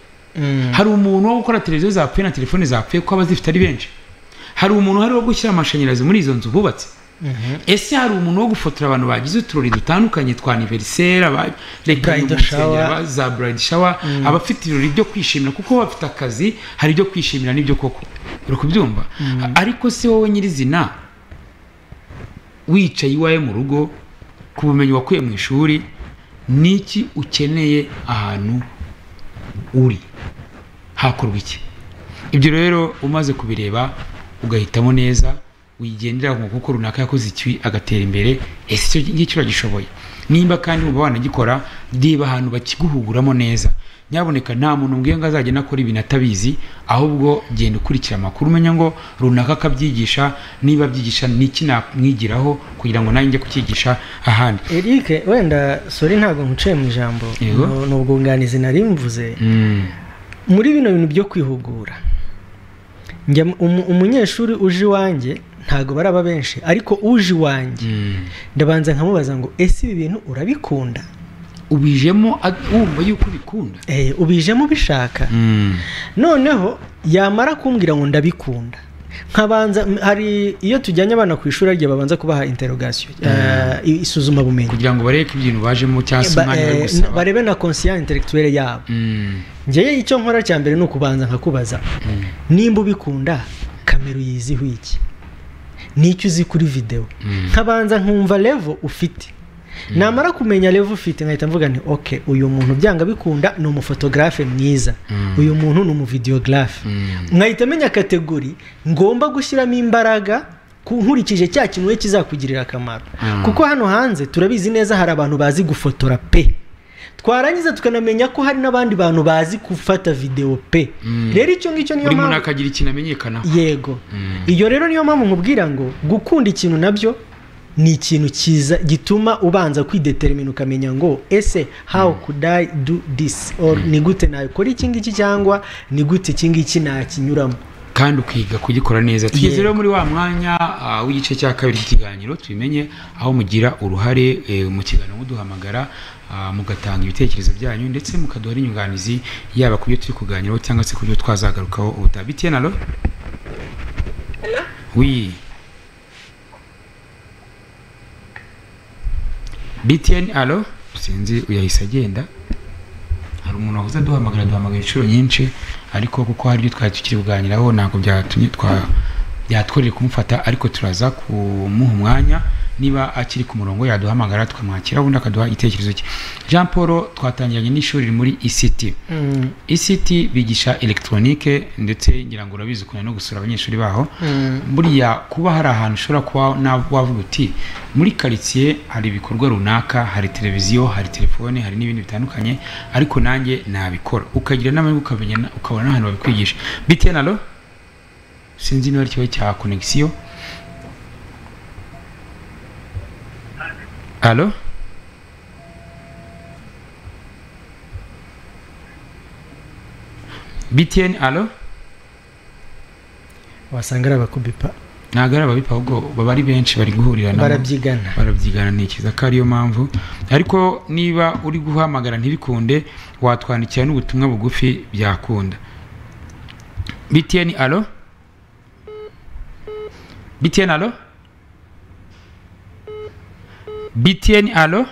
Speaker 10: Hari umuntu wo gukora televiziyo zapfuye na telefone zapfuye ko abazifite ari benshi. Hari umuntu hari wo gushyira amashanyarazi muri izo nzu bubatse. Ese hari umuntu wo gufotora abantu bagize uturori dutandukanye twa anniversaire,
Speaker 11: Bridal shower.
Speaker 10: Za bride shower, abafite ibirori byo kwishimira kuko bafite akazi, hari ibyo kwishimira n'ibyo koko, uri kubyumva? Ariko se wowe nyirizina wicaye iwawe mu rugo ku bumenyi wakuye mu ishuri, niki ukeneye ahantu uri, hakorwa iki? Ibyo rero umaze kubireba ugahitamo neza, wigendera mu kuko runaka yakoze iki agatera imbere, ese icyo ngicyo uragishoboye? Nimba kandi uba wanagikora, reba ahantu bakiguhuguramo neza. Nyaboneka nta muntu mbwiye ngo azagenda akora ibintu atabizi, ahubwo genda ukurikira amakuru umenya ngo runaka akabyigisha, niba abyigisha niki namwigiraho kugira ngo nanjye njye kucyigisha ahandi.
Speaker 11: Eric, wenda sorry ntabwo nkuciye mu ijambo,
Speaker 10: Yego.
Speaker 11: ni ubwunganizi nari mvuze. Muri bino bintu byo kwihugura, njya umunyeshuri uje iwanjye ntabwo baraba benshi, ariko uje iwanjye ndabanza nkamubaza ngo ese ibi bintu urabikunda?
Speaker 10: Ubijemo wumva yuko ubikunda?
Speaker 11: Ubijemo ubishaka. Noneho yamara kumbwira ngo ndabikunda, nkabanza hari iyo tujyanye abana ku ishuri rye babanza kubaha interrogation, isuzuma bumenyi,
Speaker 10: kugira ngo barebe ko ibintu bajemo cyangwa se umwanya bari gusaba,
Speaker 11: barebe na conscience intellectuelle yabo. Njyewe icyo nkora cya mbere ni ukubanza nkakubaza nimba ubikunda, kamera uyiziho iki, nicyo uzi kuri video, nkabanza nkumva level ufite. Namara kumenya level ufite nkahita mvuga nti okay, uyu muntu byanga bikunda ni umufotographe mwiza, uyu muntu ni umuvideographe. Nkahita menya kategori ngomba gushyiramo imbaraga nkurikije cya kintu we kizakugirira akamaro. Kuko hano hanze turabizi neza hari abantu bazi gufotora pe, twarangiza tukanamenya ko hari n'abandi bantu bazi gufata video pe. Rero icyo ngicyo niyo
Speaker 10: buri muntu
Speaker 11: mpamvu
Speaker 10: akagira ikintu amenyekana.
Speaker 11: Yego. Iyo rero niyo mpamvu nkubwira ngo gukunda ikintu nabyo ni ikintu cyiza gituma ubanza kwidetermina ukamenya ngo ese how could I do this, or ni gute nakora iki ngiki cyangwa ni gute iki ngiki nakinyuramo,
Speaker 10: kandi ukiga kugikora neza. Tugeze rero muri wa mwanya w'igice cya kabiri cy'ikiganiro tubimenye, aho mugira uruhare mu kiganiro muduhamagara, mugatanga ibitekerezo byanyu ndetse mukaduha n'inyunganizi, yaba ku byo turi kuganiraho cyangwa se ku byo twazagarukaho ubutaha. BTN, allo?
Speaker 12: Hello?
Speaker 10: Oui. BTN, allo? Sinzi uyahise agenda. Hari umuntu wahoze duhamagara inshuro nyinshi, ariko kuko hari ibyo twari tukiri kuganiraho ntabwo byatumye byatworeye kumufata, ariko turaza kumuha umwanya niba akiri ku murongo yaduhamagara tukamwakira, ubundi akaduha igitekerezo cye. Jean Paul, twatangiranye n'ishuri muri ICT. ICT bigisha electronique, ndetse ngira ngo urabizi ukuntu no gusura abanyeshuri baho. Buriya kuba hari ahantu ushobora kuba wavuga uti muri quartier hari ibikorwa runaka, hari televiziyo, hari telefone, hari n'ibindi bitandukanye, ariko nanjye nabikora, ukagira n'amahirwe ukamenya ukabona n'ahantu babikwigisha. BTN, allo? Sinzi niba ari ikibazo cya connexion. Allo? BTN, allo?
Speaker 11: Wasanga ari abakubipa.
Speaker 10: Ntabwo ari ababipa, ahubwo baba ari benshi bari guhurira nabo, barabyigana, ntekereza ko ariyo mpamvu. Ariko niba uri guhamagara ntibikunde, watwandikira n'ubutumwa bugufi byakunda. BTN, allo? BTN, allo? BTN, allo?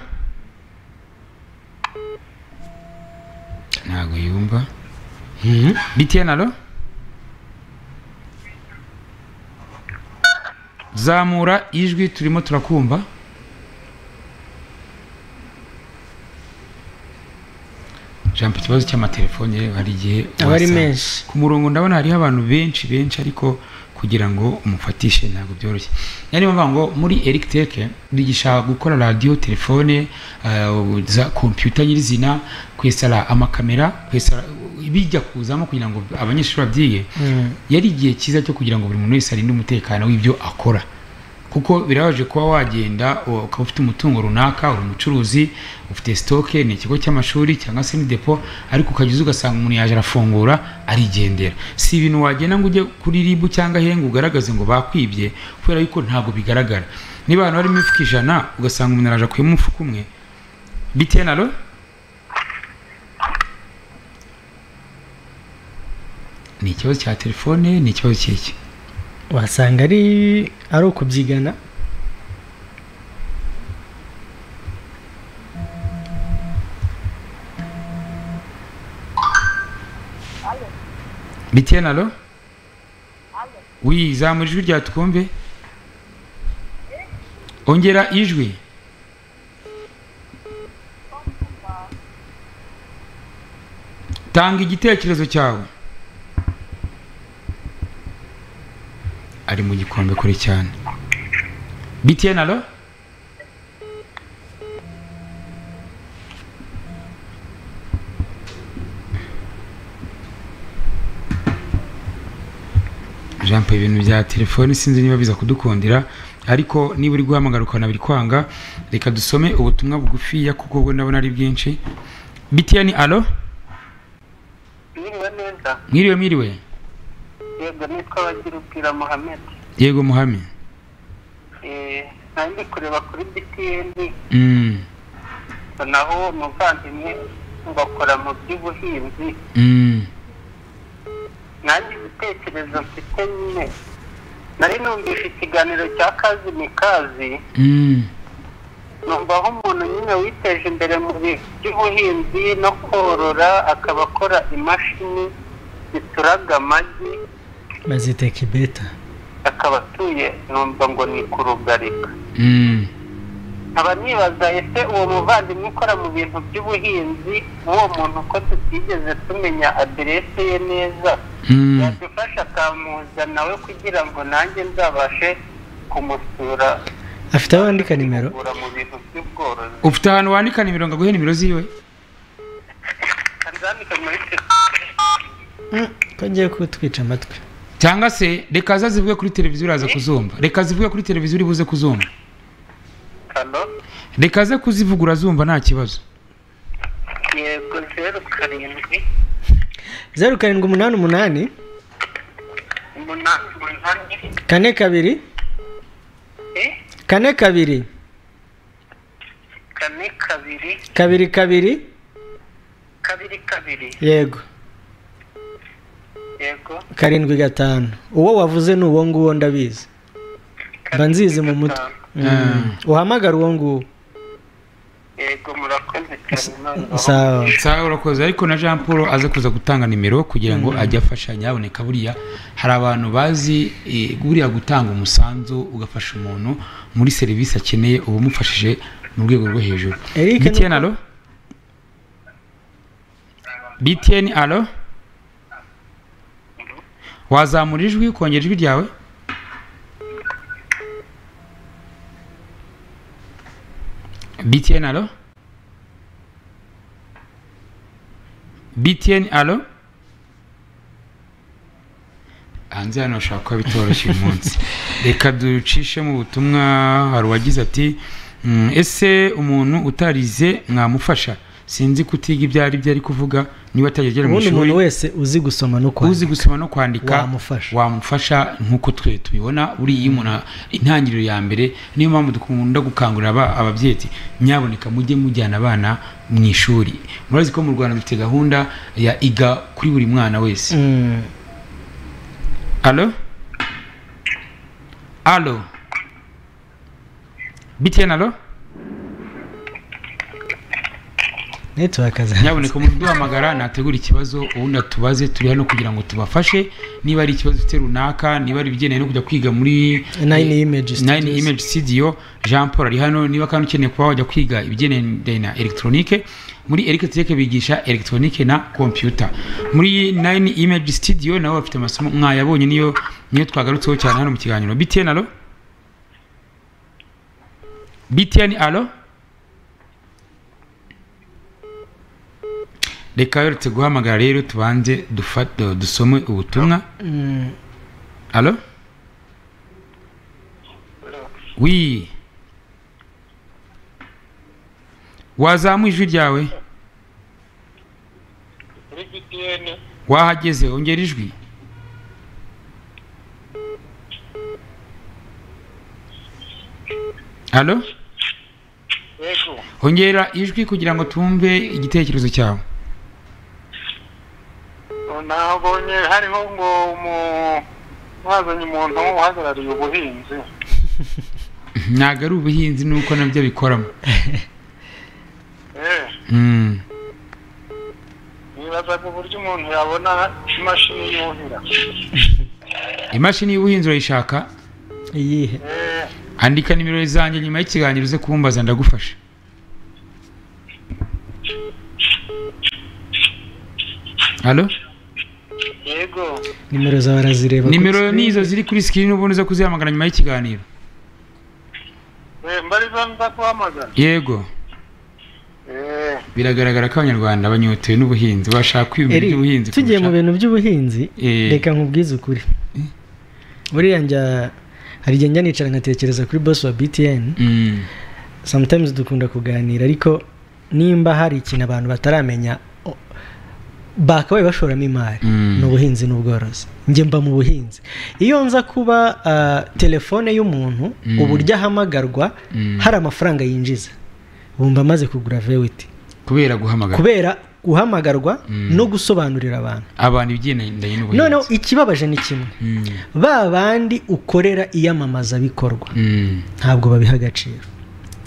Speaker 10: Ntabwo yumva. BTN, allo? Zamura ijwi turimo turakumva. Jean Paul, ikibazo cy'amatelefone hari igihe
Speaker 11: aba ari menshi
Speaker 10: ku murongo, ndabona hariho abantu benshi benshi, ariko kugira ngo umufatishe ntabwo byoroshye. Yari mpamvu ngo muri Eric Tech bigisha gukora radio, telefone, za computer nyirizina, kwesara amakamera, kwesara bijya kuzamo kugira ngo abanyeshuri babyige. Yari igihe cyiza cyo kugira ngo buri muntu wese arinde umutekano w'ibyo akora, kuko birabaje kuba wagenda ukaba ufite umutungo runaka, uri umucuruzi, ufite stock, ni ikigo cy'amashuri cyangwa se ni depo, ariko ukageza ugasanga umuntu yaje arafungura arigendera. Si ibintu wagenda ngo ujye kuri ribu cyangwa henga ugaragaze ngo bakwibye, kubera yuko ntabwo bigaragara. Niba abantu barimo imifuka 100 ugasanga umuntu araje akuyemo umufuka umwe. BTN, allo? Ni ikibazo cya telefone, ni ikibazo cy'iki?
Speaker 11: Wasanga ari ukubyigana.
Speaker 10: BTN alo? Oui, zamura ijwi ryawe twumve. Ongera ijwi. Tanga igitekerezo cyawe. Ari mu gikombe kure cyane. BTN alo? Jean Paul, ibintu bya telefone sinzi niba biza kudukundira, ariko niba uri guhamagara ukabona biri kwanga, reka dusome ubutumwa bugufiya kuko ubwo ndabona ari bwinshi. BTN alo?
Speaker 12: Mwiriwe neza.
Speaker 10: Mwiriwe mwiriwe.
Speaker 12: Yego, nitwa Bagirubwira Mohamed.
Speaker 10: Yego Muhame.
Speaker 12: Nandi kureba kuri BTN. Naho umuvandimwe bakora mu by'ubuhinzi. Nanjye ibitekerezo mfite nyine, nari numvise ikiganiro cya Kazi ni Kazi, numva aho umuntu nyine witeje imbere mu by'ubuhinzi no korora, akaba akora imashini zituraga amagi
Speaker 11: bazita kibeta,
Speaker 12: akaba atuye numva ngo ni kurugarika. Nkaba nibaza ese uwo muvandimwe ukora mu bintu by'ubuhinzi, uwo muntu ko tutigeze tumenya aderese ye neza, yadufasha akamuza nawe kugira ngo nanjye nzabashe kumusura.
Speaker 11: Afite aho wandika nimero?
Speaker 12: Mu bintu by'ubworozi.
Speaker 10: Ufite ahantu wandika nimero ngo aguhe nimero ziwe?
Speaker 12: Nzandika muri
Speaker 11: ko ngiye kutwica amatwi.
Speaker 10: Cyangwa se reka azazivuge kuri televiziyo uraza kuzumva. Reka zivuge kuri televiziyo uri buze kuzumva. Reka aze kuzivugura azumva nta kibazo.
Speaker 12: Yego, 0 7
Speaker 11: 0 7 8 8 4 2 4 2
Speaker 12: 4 2
Speaker 11: 2 2
Speaker 12: 2 2.
Speaker 11: Yego.
Speaker 12: Yego.
Speaker 11: 7 5. Uwo wavuze ni uwo nguwo ndabizi. Mba nzizi mu mutwe. Uhamagara uwo nguwo.
Speaker 12: Yego, murakoze cyane.
Speaker 11: Sawa.
Speaker 10: Sawa, urakoze. Ariko na Jean Paul aze kuza gutanga nimero kugira ngo ajye afashanya aboneka. Buriya hari abantu bazi buriya gutanga umusanzu ugafasha umuntu muri serivisi akeneye, uba umufashije mu rwego rwo hejuru. BTN alo? BTN alo? Wazamura ijwi ukongera ijwi ryawe? BTN alo? BTN alo? Hanze hano hashobora kuba bitoroshye uyu munsi. Reka ducishe mu butumwa. Hari uwagize ati ese umuntu utarize mwamufasha? Sinzi kutiga ibyo ari byo ari kuvuga, niba atagera mu ishuri.
Speaker 11: Umuntu wese uzi gusoma no kwandika,
Speaker 10: uzi gusoma no kwandika wamufasha nkuko twe tubibona. Buri umuntu intangiriro ya mbere, niyo mpamvu dukunda gukangurira ababyeyi, nyaboneka mujye mujyana abana mu ishuri. Murazi ko mu Rwanda dufite gahunda ya iga kuri buri mwana wese. Allo? Allo? BTN alo?
Speaker 11: Network.
Speaker 10: Nyaboneka umuntu duhamagara nategura ikibazo ubundi atubaze, turi hano kugira ngo tubafashe. Niba ari ikibazo ufite runaka, niba ari ibigendanye no kujya kwiga muri 9 Image Studio, Jean Paul ari hano. Niba kandi ukeneye kuba wajya kwiga ibigendanye na electronique, muri Eric Tech bigisha electronique na computer. Muri 9 Image Studio nabo bafite amasomo mwayabonye, niyo twagarutseho cyane hano mu kiganiro. BTN alo? BTN alo? Reka yoretse guhamagara rero tubanze dusome ubutumwa. Allo? Oui. Wazamu ijwi ryawe? Wahageze, ongera ijwi. Allo? Ongera ijwi kugira ngo tumve igitekerezo cyawe.
Speaker 13: Nabonye hariho ngo mwazanye umuntu uhagarariye ubuhinzi.
Speaker 10: Ntabwo ari ubuhinzi nuko nabyo bikoramo.
Speaker 13: Niba Nibazaga uburyo umuntu yabona imashini yuhira.
Speaker 10: Imashini y'ubuhinzi urayishaka?
Speaker 11: Iyihe?
Speaker 10: Andika nimero zanjye nyuma y'ikiganiro uze kumbaza ndagufasha. Halo?
Speaker 13: Yego.
Speaker 11: Nimero zawe arazireba.
Speaker 10: Nimero nizo ziri kuri screen ubundi uze kuzihamagara nyuma y'ikiganiro.
Speaker 13: Mbariza nzakuhamagara.
Speaker 10: Yego. Biragaragara ko abanyarwanda banyotewe n'ubuhinzi, bashaka kwiyumvira iby'ubuhinzi.
Speaker 11: Tugiye mu bintu by'ubuhinzi, reka nkubwize ukuri. Buriya njya hari igihe njya nicara nkatekereza kuri boss wa BTN. Sometimes dukunda kuganira, ariko nimba hari ikintu abantu bataramenya bakabaye bashoramo imari ni ubuhinzi n'ubworozi. Njye mba mu buhinzi. Iyo nza kuba telefone y'umuntu uburyo ahamagarwa hari amafaranga yinjiza, bumva amaze kugura vewiti
Speaker 10: kubera guhamagara,
Speaker 11: kubera guhamagarwa no gusobanurira abantu
Speaker 10: ibigendanye n'ubuhinzi.
Speaker 11: Noneho ikibabaje ni kimwe, ba bandi ukorera iyamamaza bikorwa ntabwo babiha agaciro,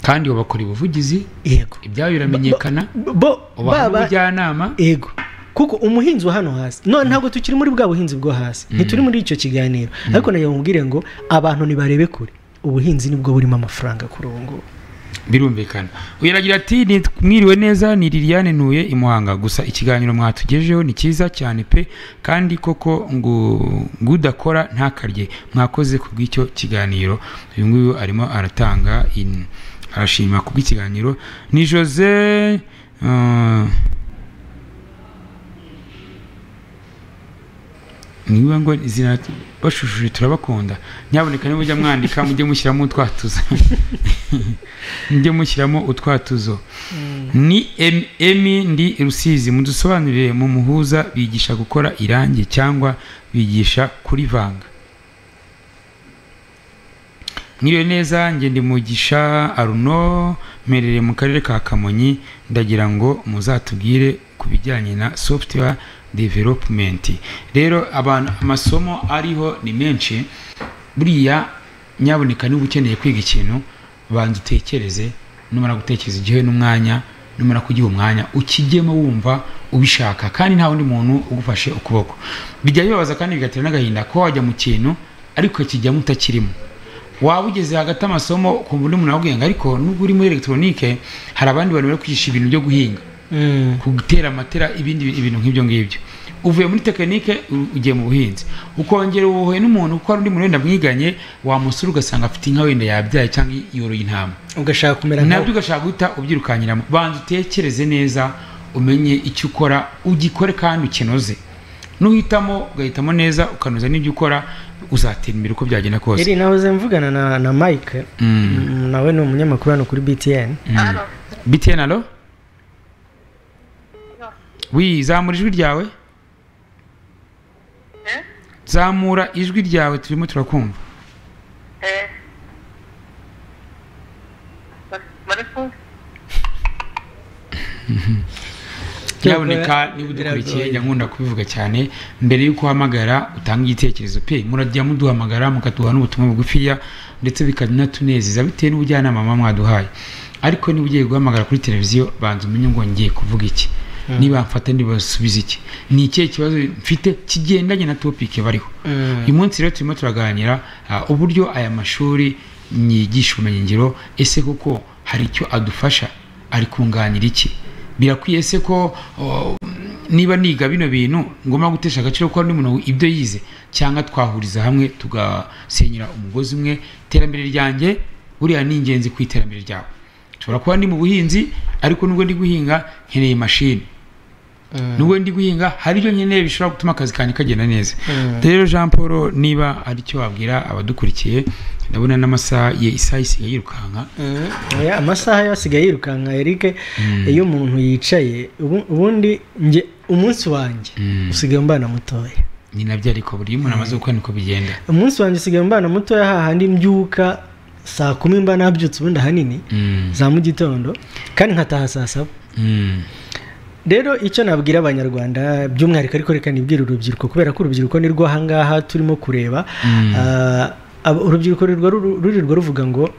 Speaker 10: kandi bakora ubuvugizi.
Speaker 11: Yego,
Speaker 10: ibyabo biramenyekana, bo ubujyanama.
Speaker 11: Yego, kuko umuhinzi wa hano hasi, none ntabwo tukiri muri bwa buhinzi bwo hasi, ntituri muri icyo kiganiro, ariko nayo mubwire ngo abantu nibarebe kure, ubuhinzi nibwo burimo amafaranga kuri ubu ngubu.
Speaker 10: Birumvikana. Uyaragira ati mwiriwe neza, ni Liliane ntuye i Muhanga, gusa ikiganiro mwatugejeho ni cyiza cyane pe, kandi koko ngo ngudakora ntakarye. Mwakoze kubw'icyo kiganiro. Uyu nguyu arimo aratanga arashima kubw'ikiganiro. Ni Jose niba ngo izina bashushuje turabakunda, nyaboneka niba ujya mwandika mujye mushyiramo utwatuzo. Mujye mushyiramo utwatuzo. Ni Emi ndi Rusizi, mudusobanurire mu muhuza bigisha gukora irangi cyangwa bigisha kurivanga. Mwiriwe neza, nge ndi Mugisha Aruno, mperereye mu karere ka Kamonyi, ndagira ngo muzatubwire ku bijyanye na software development. Rero abantu amasomo ariho ni menshi, buriya nyaboneka niba ukeneye kwiga ikintu banza utekereze, numara gutekereza igihe n'umwanya, numara kugiha umwanya ukijyemo wumva ubishaka, kandi nta wundi muntu ugufashe ukuboko. Bijya bibabaza kandi bigatera n'agahinda ko wajya mu kintu ariko kijyamo utakirimo. Waba ugeze hagati amasomo ukumva undi muntu akubwira ngo ariko nubwo uri muri electronique hari abandi bantu bari kwigisha ibintu byo guhinga, gutera amatera, ibindi ibintu nk'ibyo ngibyo. Uvuye muri tekinike ugiye mu buhinzi, ukongera uhuye n'umuntu kuko hari undi muntu wenda mwiganye, wamusura ugasanga afite inka wenda yabyaye cyangwa yoroye intama,
Speaker 11: ugashaka kumera nkawe,
Speaker 10: nabyo ugashaka guhita ubyirukanyiramo. Banza utekereze neza, umenye icyo ukora, ugikore kandi ukinoze. Nuhitamo ugahitamo neza ukanoza n'ibyo ukora, uzatera imbere uko byagenda kose.
Speaker 11: Eri nahoze mvugana na Mike, nawe ni umunyamakuru hano kuri BTN.
Speaker 10: BTN, alo? Oui, zamura ijwi ryawe. Zamura ijwi ryawe turimo turakumva. Nyaboneka niba udukurikiye, njya nkunda kubivuga cyane, mbere y'uko uhamagara utanga igitekerezo pe, murajya muduhamagara mukaduha n'ubutumwa bugufiya ndetse bikanatunezeza bitewe n'ubujyanama mama mwaduhaye. Ariko niba ugiye guhamagara kuri televiziyo banza umenye ngo ngiye kuvuga iki, niba mfata ndibasubiza iki, ni ikihe kibazo mfite kigendanye na topic bariho. Uyu munsi rero turimo turaganira uburyo aya mashuri nyigisha ubumenyingiro, ese koko hari icyo adufasha, ari kunganira iki? Birakwiye se ko niba niga bino bintu ngomba gutesha agaciro ko n'umuntu ibyo yize, cyangwa twahuriza hamwe tugasenyera umugozi umwe? Iterambere ryanjye buriya ni ingenzi ku iterambere ryawe. Nshobora kuba ndi mu buhinzi ariko nubwo ndi guhinga nkeneye mashini, nubwo ndi guhinga hari ibyo nkeneye bishobora gutuma akazi kanjye kagenda neza. Rero Jean Paul, niba ari cyo wabwira abadukurikiye, ndabona n'amasaha ye isaha isigaye yirukanka.
Speaker 11: Amasaha yo asigaye yirukanka Eric. Iyo umuntu yicaye ubundi nge umunsi wanjye usigaye mbana mutoya.
Speaker 10: Ni nabyo ariko buri umuntu amaze gukora niko bigenda.
Speaker 11: Umunsi wanjye usigaye mbana mutoya hahandi mbyuka saa 10 mba nabyutse ubundi ahanini za mu gitondo, kandi nkataha saa 7. Rero icyo nabwira abanyarwanda by'umwihariko, ariko reka nibwire urubyiruko, kubera ko urubyiruko ni rwo ahangaha turimo kureba. Urubyiruko rurirwa ruvuga ngo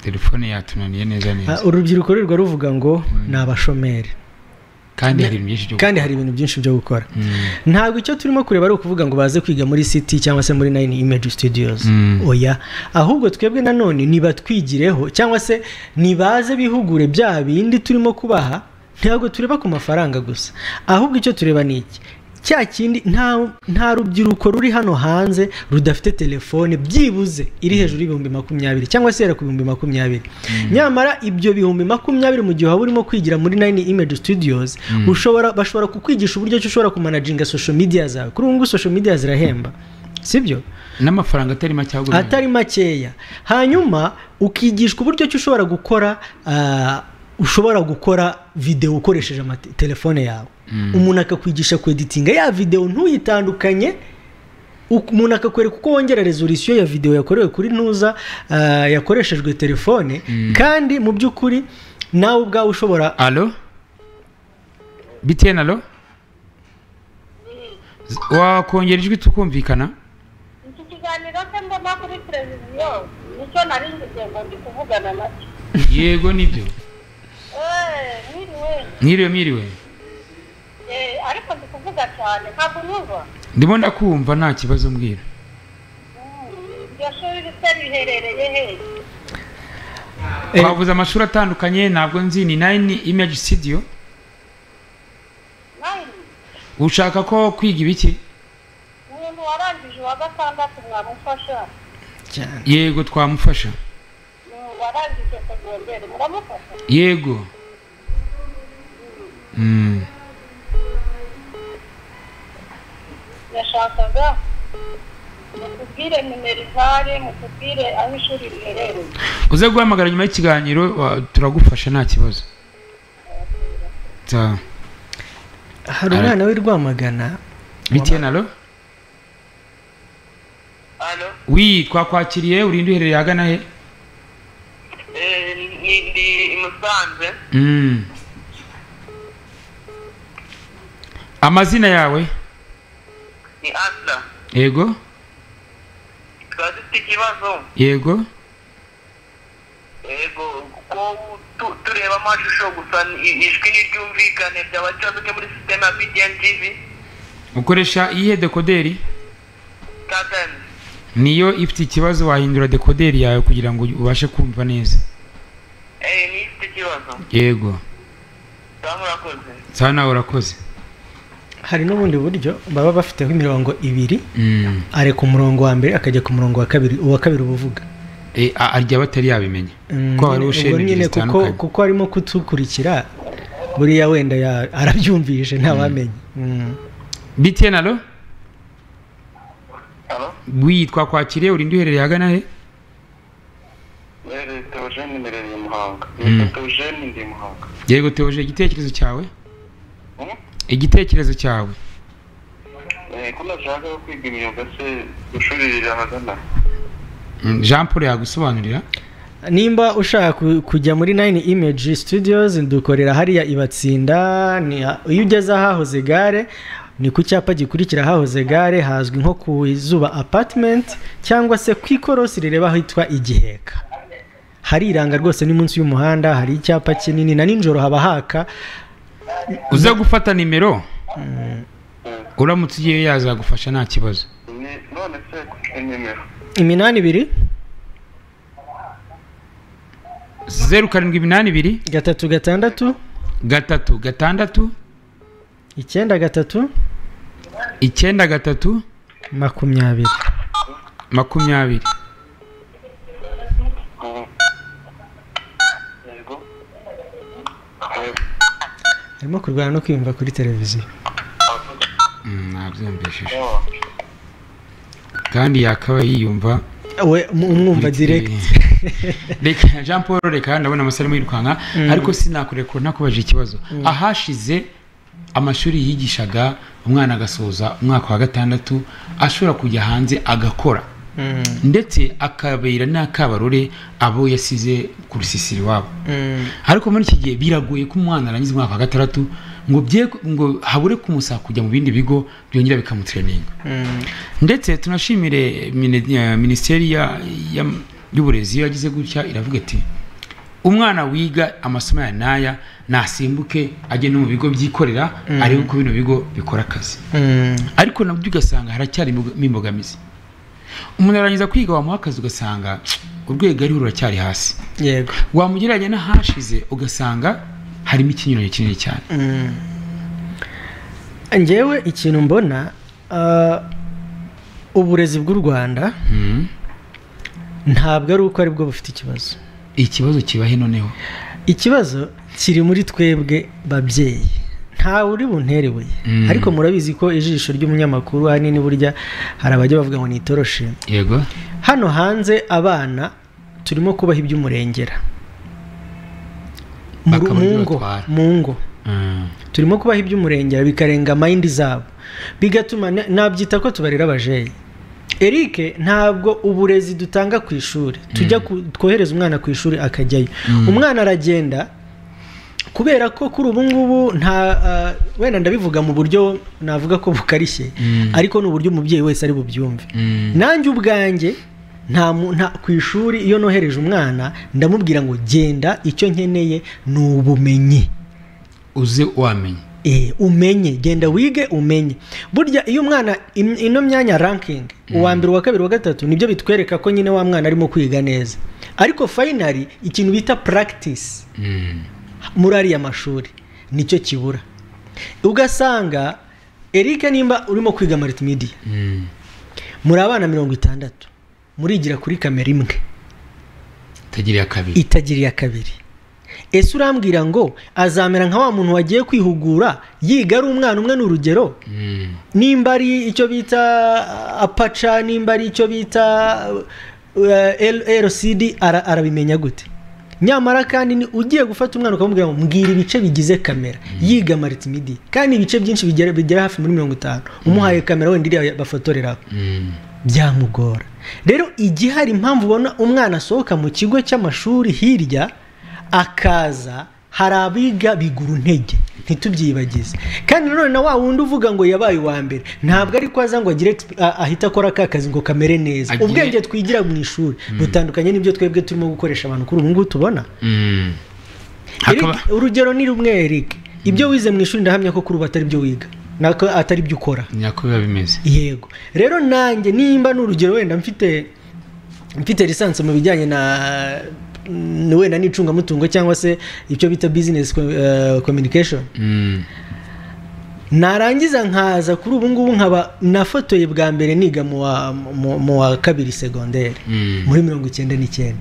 Speaker 10: Telefone yatunaniye neza neza.
Speaker 11: Urubyiruko rwirwa ruvuga ngo ni abashomeri,
Speaker 10: kandi hari ibintu byinshi byo
Speaker 11: kandi hari ibintu byinshi byo gukora. Ntabwo icyo turimo kureba ari ukuvuga ngo baze kwiga muri City cyangwa se muri Nine Image Studios, oya, ahubwo twebwe nanone nibatwigireho cyangwa se nibaze bihugure bya bindi turimo kubaha. Ntabwo tureba ku mafaranga gusa, ahubwo icyo tureba ni iki cya kindi. Nta rubyiruko ruri hano hanze rudafite telefone byibuze iri hejuru y'ibihumbi 20 cyangwa se yera ku 20,000. Nyamara ibyo 20,000, mu gihe waba urimo kwigira muri Nine Image Studios, bashobora kukwigisha uburyo ki ushobora kumanaginga social media zawe. Kuri ubu ngubu social media zirahemba, sibyo?
Speaker 10: N'amafaranga atari make ahubwo.
Speaker 11: Atari makeya. Hanyuma ukigishwa uburyo ki ushobora gukora video ukoresheje telefone yawe. Umuntu akakwigisha kweditinga ya video ntuyitandukanye, umuntu akakwereka uko wongera resolution ya video yakorewe kuri ntuza yakoreshejwe telefone, kandi mu by'ukuri nawe ubwawe ushobora
Speaker 10: Allo, BTN, allo, wakongera ijwi tukumvikana?
Speaker 14: Iki kiganiro se mbona kuri televiziyo nicyo nari ngize ngo ndi kuvugana nacyo?
Speaker 10: Yego, nibyo.
Speaker 14: Eee, mwiriwe.
Speaker 10: Mwiriwe, mwiriwe.
Speaker 14: Ariko ndi kuvuga cyane, ntabwo unyumva?
Speaker 10: Ndimo ndakumva, nta kibazo, mbwira.
Speaker 14: Iryo shuri se riherereye he?
Speaker 10: Twavuze amashuri atandukanye, ntabwo nzi. Ni Nine Image Studio.
Speaker 14: Nine.
Speaker 10: Ushaka ko kwiga ibiki?
Speaker 14: Umuntu warangije uwa gatandatu mwamufasha?
Speaker 10: Yego, twamufasha.
Speaker 14: Warangije segonderi muramufasha?
Speaker 10: Yego.
Speaker 14: Yashakaga mutubwire minerval, mutubwire aho ishuri riherereye.
Speaker 10: Uze guhamagara nyuma y'ikiganiro, turagufasha, nta kibazo.
Speaker 11: Hari umwana w'i Rwamagana.
Speaker 10: BTN, allo. Oui, twakwakiriye. Urinde, uherereye ahagana he?
Speaker 15: Ndi i Musanze.
Speaker 10: Amazina yawe?
Speaker 15: Ni Asla.
Speaker 10: Yego.
Speaker 15: Tukaba dufite ikibazo.
Speaker 10: Yego.
Speaker 15: Yego, ko tureba amashusho gusa, ijwi ntiryumvikane, byaba ikibazo cyo muri sisiteme ya BTN TV?
Speaker 10: Ukoresha iyihe dekoderi?
Speaker 15: StarTimes.
Speaker 10: Niyo ifite ikibazo. Wahindura dekoderi yawe kugira ngo ubashe kumva neza.
Speaker 15: Niyo ifite ikibazo.
Speaker 10: Yego.
Speaker 15: Sawa, murakoze.
Speaker 10: Sawa, nawe urakoze.
Speaker 11: Hari n'ubundi buryo baba bafiteho imirongo ibiri, areka umurongo wa mbere akajya ku murongo wa kabiri, uwa kabiri uba uvuga.
Speaker 10: Arya batari yabimenya ko hariho
Speaker 11: Ubwo
Speaker 10: sheni
Speaker 11: nyine
Speaker 10: ebyiri
Speaker 11: kuko
Speaker 10: zitandukanye.
Speaker 11: Kuko arimo kutukurikira buriya wenda arabyumvishe, ntawamenya.
Speaker 10: BTN, allo. Oui, twakwakiriye. Urinde, uherereye ahagana he?
Speaker 13: Mbereye Theogene, mbereye Muhanga. Nitwa Theogene, ndi Muhanga.
Speaker 10: Yego Theogene, igitekerezo cyawe? Igitekerezo cyawe?
Speaker 13: Ko nashaka kwiga imyuga se, ishuri riri ahagana?
Speaker 10: Jean Paul yagusobanurira.
Speaker 11: Nimba ushaka kujya muri Nine Image Studios, dukorera hariya ibatsinda. Iyo ugeze ahahoze gare, ni ku cyapa gikurikira ahahoze gare, hazwi nko ku Izuba Apartment, cyangwa se ku ikorosi rireba ahitwa Igiheka. Hariranga rwose, ni munsi y'umuhanda, hari icyapa kinini, na nijoro haba haka.
Speaker 10: Uze gufata nimero, uramutse ugiye yazagufasha, nta kibazo.
Speaker 13: None se nimero?
Speaker 11: 82.
Speaker 10: 0782.
Speaker 11: 36.
Speaker 10: 36.
Speaker 11: 93.
Speaker 10: 93.
Speaker 11: 20.
Speaker 10: 20.
Speaker 13: Yego.
Speaker 11: Arimo kurwana no kwiyumva kuri televiziyo.
Speaker 10: Nabyumvishije, kandi yakaba yiyumva.
Speaker 11: We umwumva direct.
Speaker 10: Reka Jean Paul, reka, ndabona amasaha arimo yirukanka, ariko sinakurekura ntakubajije ikibazo. Ahashize amashuri yigishaga umwana agasoza umwaka wa gatandatu ashobora kujya hanze agakora, ndetse akabera n'akabarore abo yasize ku rusisiro iwabo, ariko muri iki gihe biragoye ko umwana arangiza umwaka wa gatandatu ngo bye ngo habure kumusaba kujya mu bindi bigo byongera bikamutraininga. Ndetse tunashimire minisiteri y'uburezi iyo yagize gutya iravuga iti umwana wiga amasomo ya naya nasimbuke ajye no mu bigo byikorera, arebe uko bino bigo bikora akazi. Ariko nabyo ugasanga haracyari imbogamizi. Umuntu arangiza kwiga wamuha akazi ugasanga urwego ariho ruracyari hasi.
Speaker 11: Yego.
Speaker 10: Wamugereranya n'ahashize ugasanga harimo ikinyuranyo kinini cyane.
Speaker 11: Njyewe ikintu mbona, uburezi bw'u Rwanda ntabwo ari uko aribwo bufite ikibazo.
Speaker 10: Ikibazo kiba he noneho?
Speaker 11: Ikibazo kiri muri twebwe babyeyi. Ntawe uri buntere ibuye, ariko murabizi ko ijisho ry'umunyamakuru ahanini burya hari abajya bavuga ngo nitoroshe.
Speaker 10: Yego.
Speaker 11: Hano hanze abana turimo kubaha iby'umurengera mu ngo turimo kubaha iby'umurengera bikarenga mayindi zabo, bigatuma nabyita ko tubarera abajeyi. Eric, ntabwo uburezi dutanga ku ishuri tujya twohereza umwana ku ishuri akajyayo, umwana aragenda kubera ko kuri ubu ngubu nta wenda ndabivuga mu buryo navuga ko bukarishye, ariko ni uburyo umubyeyi wese ari bubyumve. Nanjye ubwanjye nta ku ishuri iyo nohereje umwana ndamubwira ngo genda, icyo nkeneye ni ubumenyi,
Speaker 10: uze wamenye,
Speaker 11: umenye, genda wige umenye. Burya iyo umwana ino myanya ranking uwa mbere, uwa kabiri, uwa gatatu, nibyo bitwereka ko nyine wa mwana arimo kwiga neza. Ariko finally ikintu bita practice muri ariya mashuri nicyo kibura. Ugasanga Eric, nimba urimo kwiga multimedia, muri abana 60 murigira kuri kamera imwe itagiriye kabiri. Ese urambwira ngo azamera nka wa muntu wagiye kwihugura yiga ari umwana umwe n'urugero? Nimba ari icyo bita apaca, nimba ari icyo bita LCD, arabimenya gute? Nyamara kandi ni ugiye gufata umwana ukamubwira ngo mbwira ibice bigize kamera, yiga multimedia kandi ibice byinshi bigera hafi muri 50, umuhaye kamera wenda iriya bafotoreraho byamugora. Rero igihari impamvu ubona umwana asohoka mu kigo cy'amashuri hirya akaza, hari abiga bigura intege, ntitubyibagize. Kandi nanone na wa wundi uvuga ngo yabaye uwa mbere ntabwo ariko aza ngo agire ahita akora ka kazi ngo kamere neza. Ubwenge twigira mu ishuri butandukanye n'ibyo twebwe turimo gukoresha abantu kuri ubu ngubu tubona. Urugero ni rumwe Eric, ibyo wize mu ishuri ndahamya ko kuri ubu atari byo wiga, nako atari byo ukora,
Speaker 10: nyako biba bimeze.
Speaker 11: Yego. Rero nanjye nimba n'urugero wenda mfite lisansi mu bijyanye na wenda n'icungamutungo cyangwa se icyo bita business communication, narangiza nkaza kuri ubu ngubu nkaba nafotoye bwa mbere niga mu wa kabiri secondaire muri 99.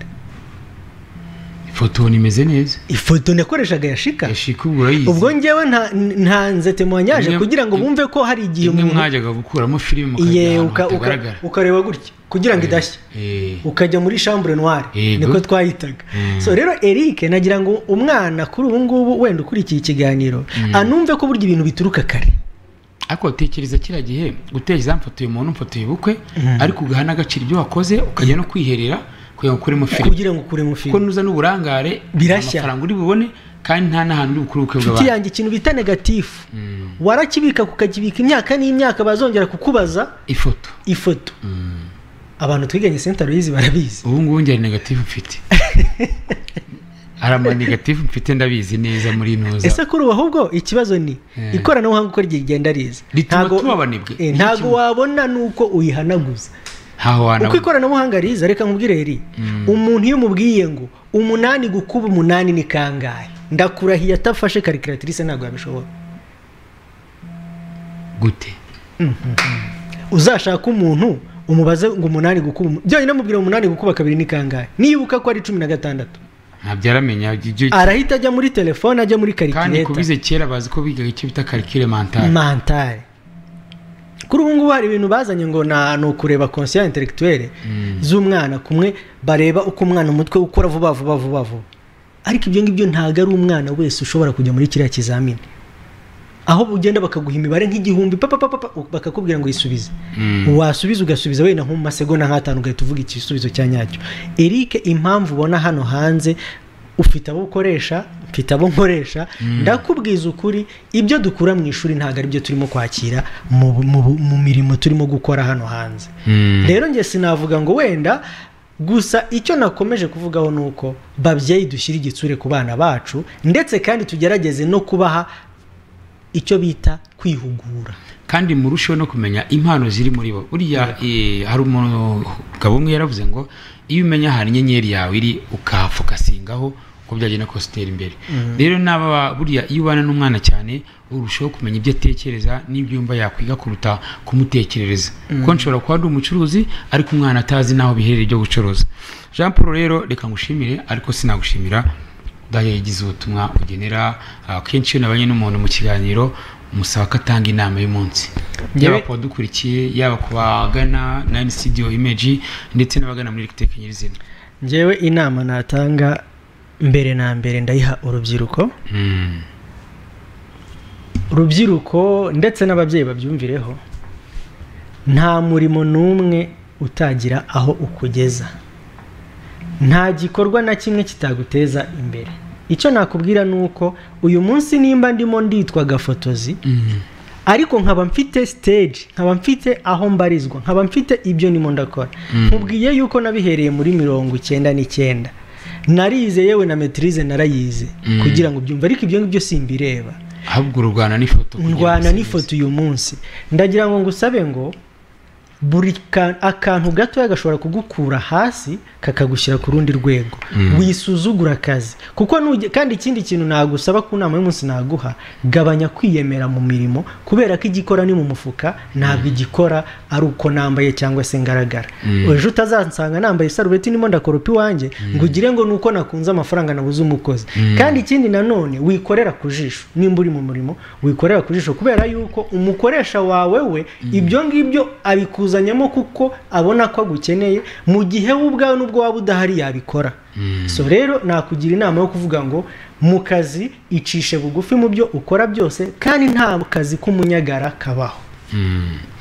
Speaker 10: Ifoto nimeze neza,
Speaker 11: ifoto nakoreshaga yashika
Speaker 10: urayizi.
Speaker 11: Ubwo njyewe ntanze témoignage kugira ngo bumve ko hari igihe
Speaker 10: umuntu mwajyaga gukuramo filime mukajya
Speaker 11: ukareba gutya kugira ngo idashya, ukajya muri chambre noire niko twayitaga. So rero Eric, nagira ngo umwana kuri ubu ngubu wenda ukurikiye ikiganiro anumve ko burya ibintu bituruka kare.
Speaker 10: Ariko utekereza kiriya gihe gutekereza mfotoye umuntu, mfotoye ubukwe, ariko ugaha n'agaciro ibyo wakoze, ukajya no kwiherera kugira
Speaker 11: ngo ukuremo filime,
Speaker 10: kuko nuza n'uburangare
Speaker 11: birashya,
Speaker 10: amafaranga uri bubone kandi nta n'ahantu uri bukure ubukwe bw'abantu.
Speaker 11: Inshuti yanjye, ikintu bita negatifu warakibika kukakibika imyaka n'imyaka, bazongera kukubaza ifoto. Abantu twiganye Saint Aloys barabizi.
Speaker 10: Ubu ngubu njye negatifu mfite, hari ama negatifu mfite ndabizi neza muri ntuza.
Speaker 11: Ese kuri ubu ahubwo ikibazo ni ikoranabuhanga uko rigenda riza, ntabwo wabona nuko uyihanaguza. Uko ikoranabuhanga riza, reka nkubwire eri, umuntu iyo umubwiye ngo 8 gukuba 8 ni kangahe, ndakurahiye atafashe calculatrice ntabwo yabishobora.
Speaker 10: Gute?
Speaker 11: Uzashaka umuntu umubaze ngo 8 gukuba, byonyine mubwira 8 gukuba 2 ni kangahe, nibuka ko ari 16
Speaker 10: ntabyo aramenya,
Speaker 11: arahita ajya muri telefone, ajya muri calculator.
Speaker 10: Kandi kubize kera bazi ko bigaga icyo bita calcul mental.
Speaker 11: Kuri ubu ngubu hari ibintu bazanye ngo ni ukureba conscience intellectuelle z'umwana, kumwe bareba uko umwana umutwe ukora vuba vuba vuba vuba. Ariko ibyo ngibyo ntago ari umwana wese ushobora kujya muri kiriya kizamini, aho ugenda bakaguha imibare nk'igihumbi papa papa bakakubwira ngo yisubize, wasubiza ugasubiza wenda nko mu masegonda nk'atanu ugahita uvuga igisubizo cya nyacyo. Eric, impamvu ubona hano hanze ufite abo ukoresha, mfite abo nkoresha, ndakubwiza ukuri ibyo dukura mu ishuri ntabwo ari byo turimo kwakira mu mirimo turimo gukora hano hanze. Rero njye sinavuga ngo wenda Gusa icyo nakomeje kuvugaho nuko babyeyi dushyira igitsure ku bana bacu, ndetse kandi tugerageze no kubaha icyo bita kwihugura,
Speaker 10: kandi murusheho no kumenya impano ziri muri bo. Buriya hari umugabo umwe yaravuze ngo iyo umenya ahantu inyenyeri yawe iri ukahafokasingaho uko byagenda kose utera imbere. Rero n'aba buriya iyo ubana n'umwana cyane urushaho kumenya ibyo atekereza n'ibyo yumva yakwiga kuruta kumutekerereza. Kuko nshobora kuba ndi umucuruzi ariko umwana atazi n'aho biherereye ibyo gucuruza. Jean Paul rero reka ngushimire, ariko sinagushimira daya yagize ubutumwa ugenera. Kenshi iyo nabanye n'umuntu mu kiganiro musaba ko atanga inama y'umunsi, yaba ku badukurikiye, yaba ku bagana Nine Studio Image ndetse n'abagana muri Ectech nyirizina.
Speaker 11: Njyewe inama natanga mbere na mbere ndayiha urubyiruko. Urubyiruko ndetse n'ababyeyi babyumvireho, nta murimo n'umwe utagira aho ukugeza, nta gikorwa na kimwe kitaguteza imbere. Icyo nakubwira nuko uyu munsi nimba ndimo nditwa gafotozi, ariko nkaba mfite stage, nkaba mfite aho mbarizwa, nkaba mfite ibyo ndimo ndakora. Nkubwiye yuko nabihereye muri 99 narize, yewe na maîtrise narayize kugira ngo byumve, ariko ibyo ngibyo simbireba,
Speaker 10: ahubwo urwana n'ifoto.
Speaker 11: Ndwana n'ifoto uyu munsi. Ndagira ngo ngusabe ngo buri akantu gatoya gashobora kugukura hasi kakagushyira ku rundi rwego. Wisuzugura akazi kuko kandi ikindi kintu nagusaba ku nama y'umunsi naguha, gabanya kwiyemera mu mirimo, kubera ko igikora ni mu mufuka, ntabwo igikora ari uko nambaye cyangwa se ngaragara. Ejo utazansanga nambaye isarubeti ndimo ndakoropa iwanjye ngo ugire ngo nuko nakunze amafaranga nabuze umukozi. Kandi ikindi nanone wikorera ku jisho, nimba uri mu murimo wikorera ku jisho, kubera yuko umukoresha wawe we ibyo ngibyo abikuza nyamo kuko abona ko agukeneye, mu gihe we ubwawe nubwo waba udahari yabikora. So rero nakugira inama yo kuvuga ngo mu kazi icishe bugufi mu byo ukora byose, kandi nta kazi k'umunyagara kabaho.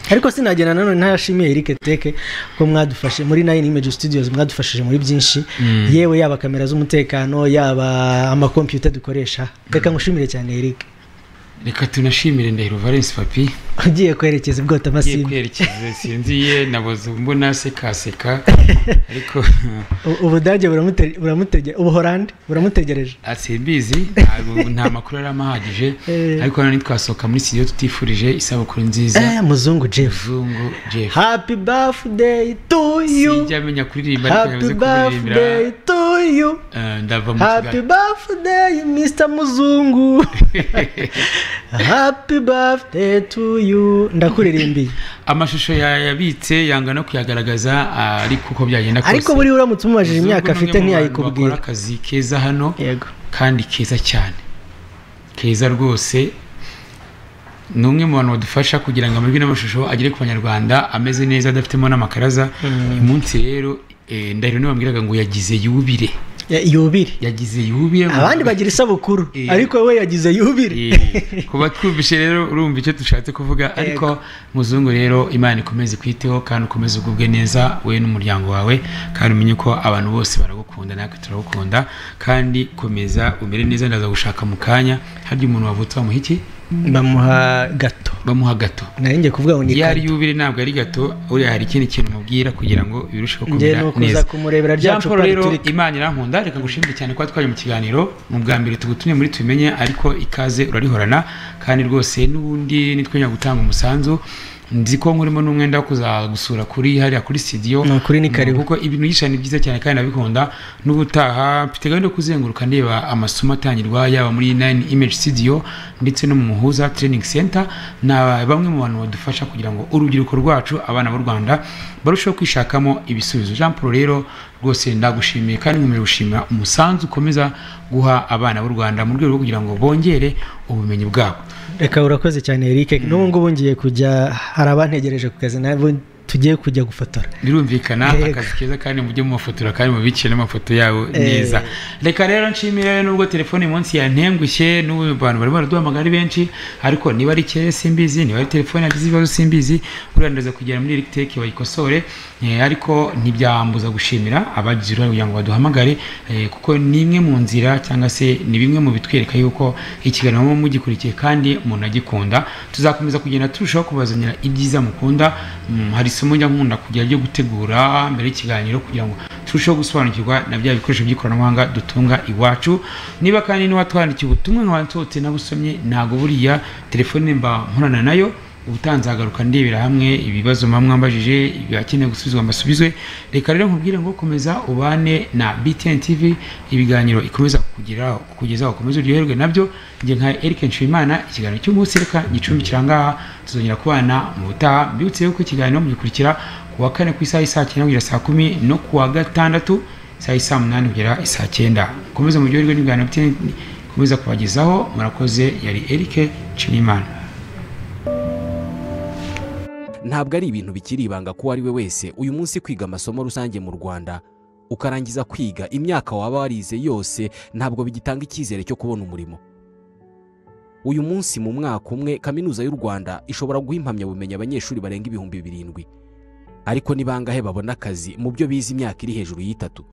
Speaker 11: Ariko sinagenda nanone ntashimiye Eric Teke ko mwadufashe muri Nine Image Studios, mwadufashije muri byinshi, yewe yaba kamera z'umutekano, yaba amakompiyuta dukoresha. Reka ngushimire cyane Eric.
Speaker 10: Reka tunashimire Ndahiro Valence Papi
Speaker 11: ugiye kwerekeza ubwota amasimbi.
Speaker 10: Kwerekeza sinziye naboze mbona seka seka, ariko
Speaker 11: Ubudage buramutegera, Ubuholandi buramutegereje.
Speaker 10: Asimbizi nta makuru aramahagije, ariko none twasohoka muri studio tutifurije isabukuru nziza
Speaker 11: Muzungu Jeff.
Speaker 10: Muzungu Jeff,
Speaker 11: happy birthday to you.
Speaker 10: Sinjya menya kuririmba ariko yavuze kuririmbira.
Speaker 11: Happy birthday to you.
Speaker 10: Ndava mu
Speaker 11: Happy birthday Mr Muzungu. Happy birthday to you. Ndakuririmbiye.
Speaker 10: Amashusho yabitse yanga no kuyagaragaza, ariko uko byagenda kose,
Speaker 11: ariko buri uramutse umubajije imyaka afite ntiyayikubwira.
Speaker 10: Akazi keza hano. Yego. Kandi keza cyane, keza rwose. Ni umwe mu bantu badufasha kugira ngo amajwi n'amashusho agere ku banyarwanda ameze neza adafitemo n'amakaraza. Uyu munsi rero Ndahiro niwe wambwiraga ngo yagize yubire.
Speaker 11: Yubire
Speaker 10: yagize yubire,
Speaker 11: abandi bagira isabukuru ariko we yagize yubire.
Speaker 10: Kuba twumvishe rero urumva icyo dushatse kuvuga. Ariko Muzungu rero Imana ikomeze kwiteho kandi ukomeze ugubwe neza we n'umuryango wawe, kandi umenye ko abantu bose baragukunda natwe turagukunda, kandi komeza umere neza. Ndaza gushaka mu kanya harya umuntu wavutse bamuha iki?
Speaker 11: Bamuha gato.
Speaker 10: Bamuha gato.
Speaker 11: Nari ngiye kuvuga ngo ni gato.
Speaker 10: Yari yubire ntabwo ari gato, uriya hari ikindi kintu mubwira kugira ngo birusheho kumera neza.
Speaker 11: Ngiye kumurebera rya cupa
Speaker 10: riturika. Imana irankunda, reka ngushimire cyane ko twaje mu kiganiro. Mu bwa mbere tugutumye muri tubimenye, ariko ikaze urarihorana kandi rwose n'ubundi nitwenya gutanga umusanzu. Nzi ko nkurimo n'umwenda wo kuzagusura kuri hariya kuri studio.
Speaker 11: Kuri ni karibu,
Speaker 10: kuko ibintu yisha ni byiza cyane kandi nabikunda. N'ubutaha mfite gahunda yo kuzenguruka ndeba amasomo atangirwa yaba muri Nine Image Studio ndetse no mu Muhuza Training Center, na bamwe mu bantu badufasha kugira ngo urubyiruko rwacu, abana b'u Rwanda barusheho kwishakamo ibisubizo. Jean Paul rero rwose ndagushimiye kandi nkomeje gushimira umusanzu ukomeza guha abana b'u Rwanda mu rwego rwo kugira ngo bongere ubumenyi bwabo.
Speaker 11: Reka urakoze cyane Eric. N'ubu ngubu ngiye kujya, hari abantegereje ku kazi nabo tugiye kujya gufotora.
Speaker 10: Birumvikana akazi keza kandi mujye mu mafotora kandi mubice n'amafoto yabo neza. Reka rero nshimire nubwo telefone munsi yantengushye n'ubu abantu bari baraduhamagara ari benshi, ariko niba ari kere simbizi, niba ari telefone yagize ibibazo simbizi, urandaza kugera muri Eric Tech bayikosore, ariko ntibyambuza gushimira abagize uruhare kugira ngo baduhamagare, kuko ni imwe mu nzira cyangwa se ni bimwe mu bitwereka yuko ikiganiro mu mugikurikiye kandi umuntu agikunda. Tuzakomeza kugenda turushaho kubazanira ibyiza mukunda. Hari isomo njya nkunda kugira ryo gutegura mbere y'ikiganiro kugira ngo turusheho gusobanukirwa na bya bikoresho by'ikoranabuhanga dutunga iwacu. Niba kandi niwatwandikiye ubutumwa nkaba nsohotse nabusomye, ntabwo buriya telefone mba nkorana nayo, ubutanzagaruka ndebera hamwe ibibazo mwambajije, ibikeneye gusubizwa mbasubizwe. Reka rero nkubwire ngo komeza ubane na BTN TV, ibiganiro ikomeza kugeraho kukugezaho, ukomeze uryoherwe nabyo. Njye nka Eric Nshimiyimana, ikiganiro cy'umunsi reka gicumbikira ngaha, tuzongera kubana mu butaha. Mbibutse yuko ikiganiro mugikurikira ku wa kane ku isaha y'isaa 9 kugera saa 10, no ku wa gatandatu isaha y'isaa 8 kugera isaa 9. Komeza muryoherwe n'ibiganiro BTN ikomeza kubagezaho. Murakoze, yari Eric Nshimiyimana.
Speaker 1: Ntabwo ari ibintu bikiri ibanga ko ari we wese uyu munsi kwiga amasomo rusange mu Rwanda ukarangiza kwiga imyaka waba warize yose ntabwo bigitanga icyizere cyo kubona umurimo. Uyu munsi mu mwaka umwe Kaminuza y'u Rwanda ishobora guha impamyabumenyi abanyeshuri barenga 7,000, ariko ni bangahe babona akazi mu byo bize imyaka iri hejuru y'itatu?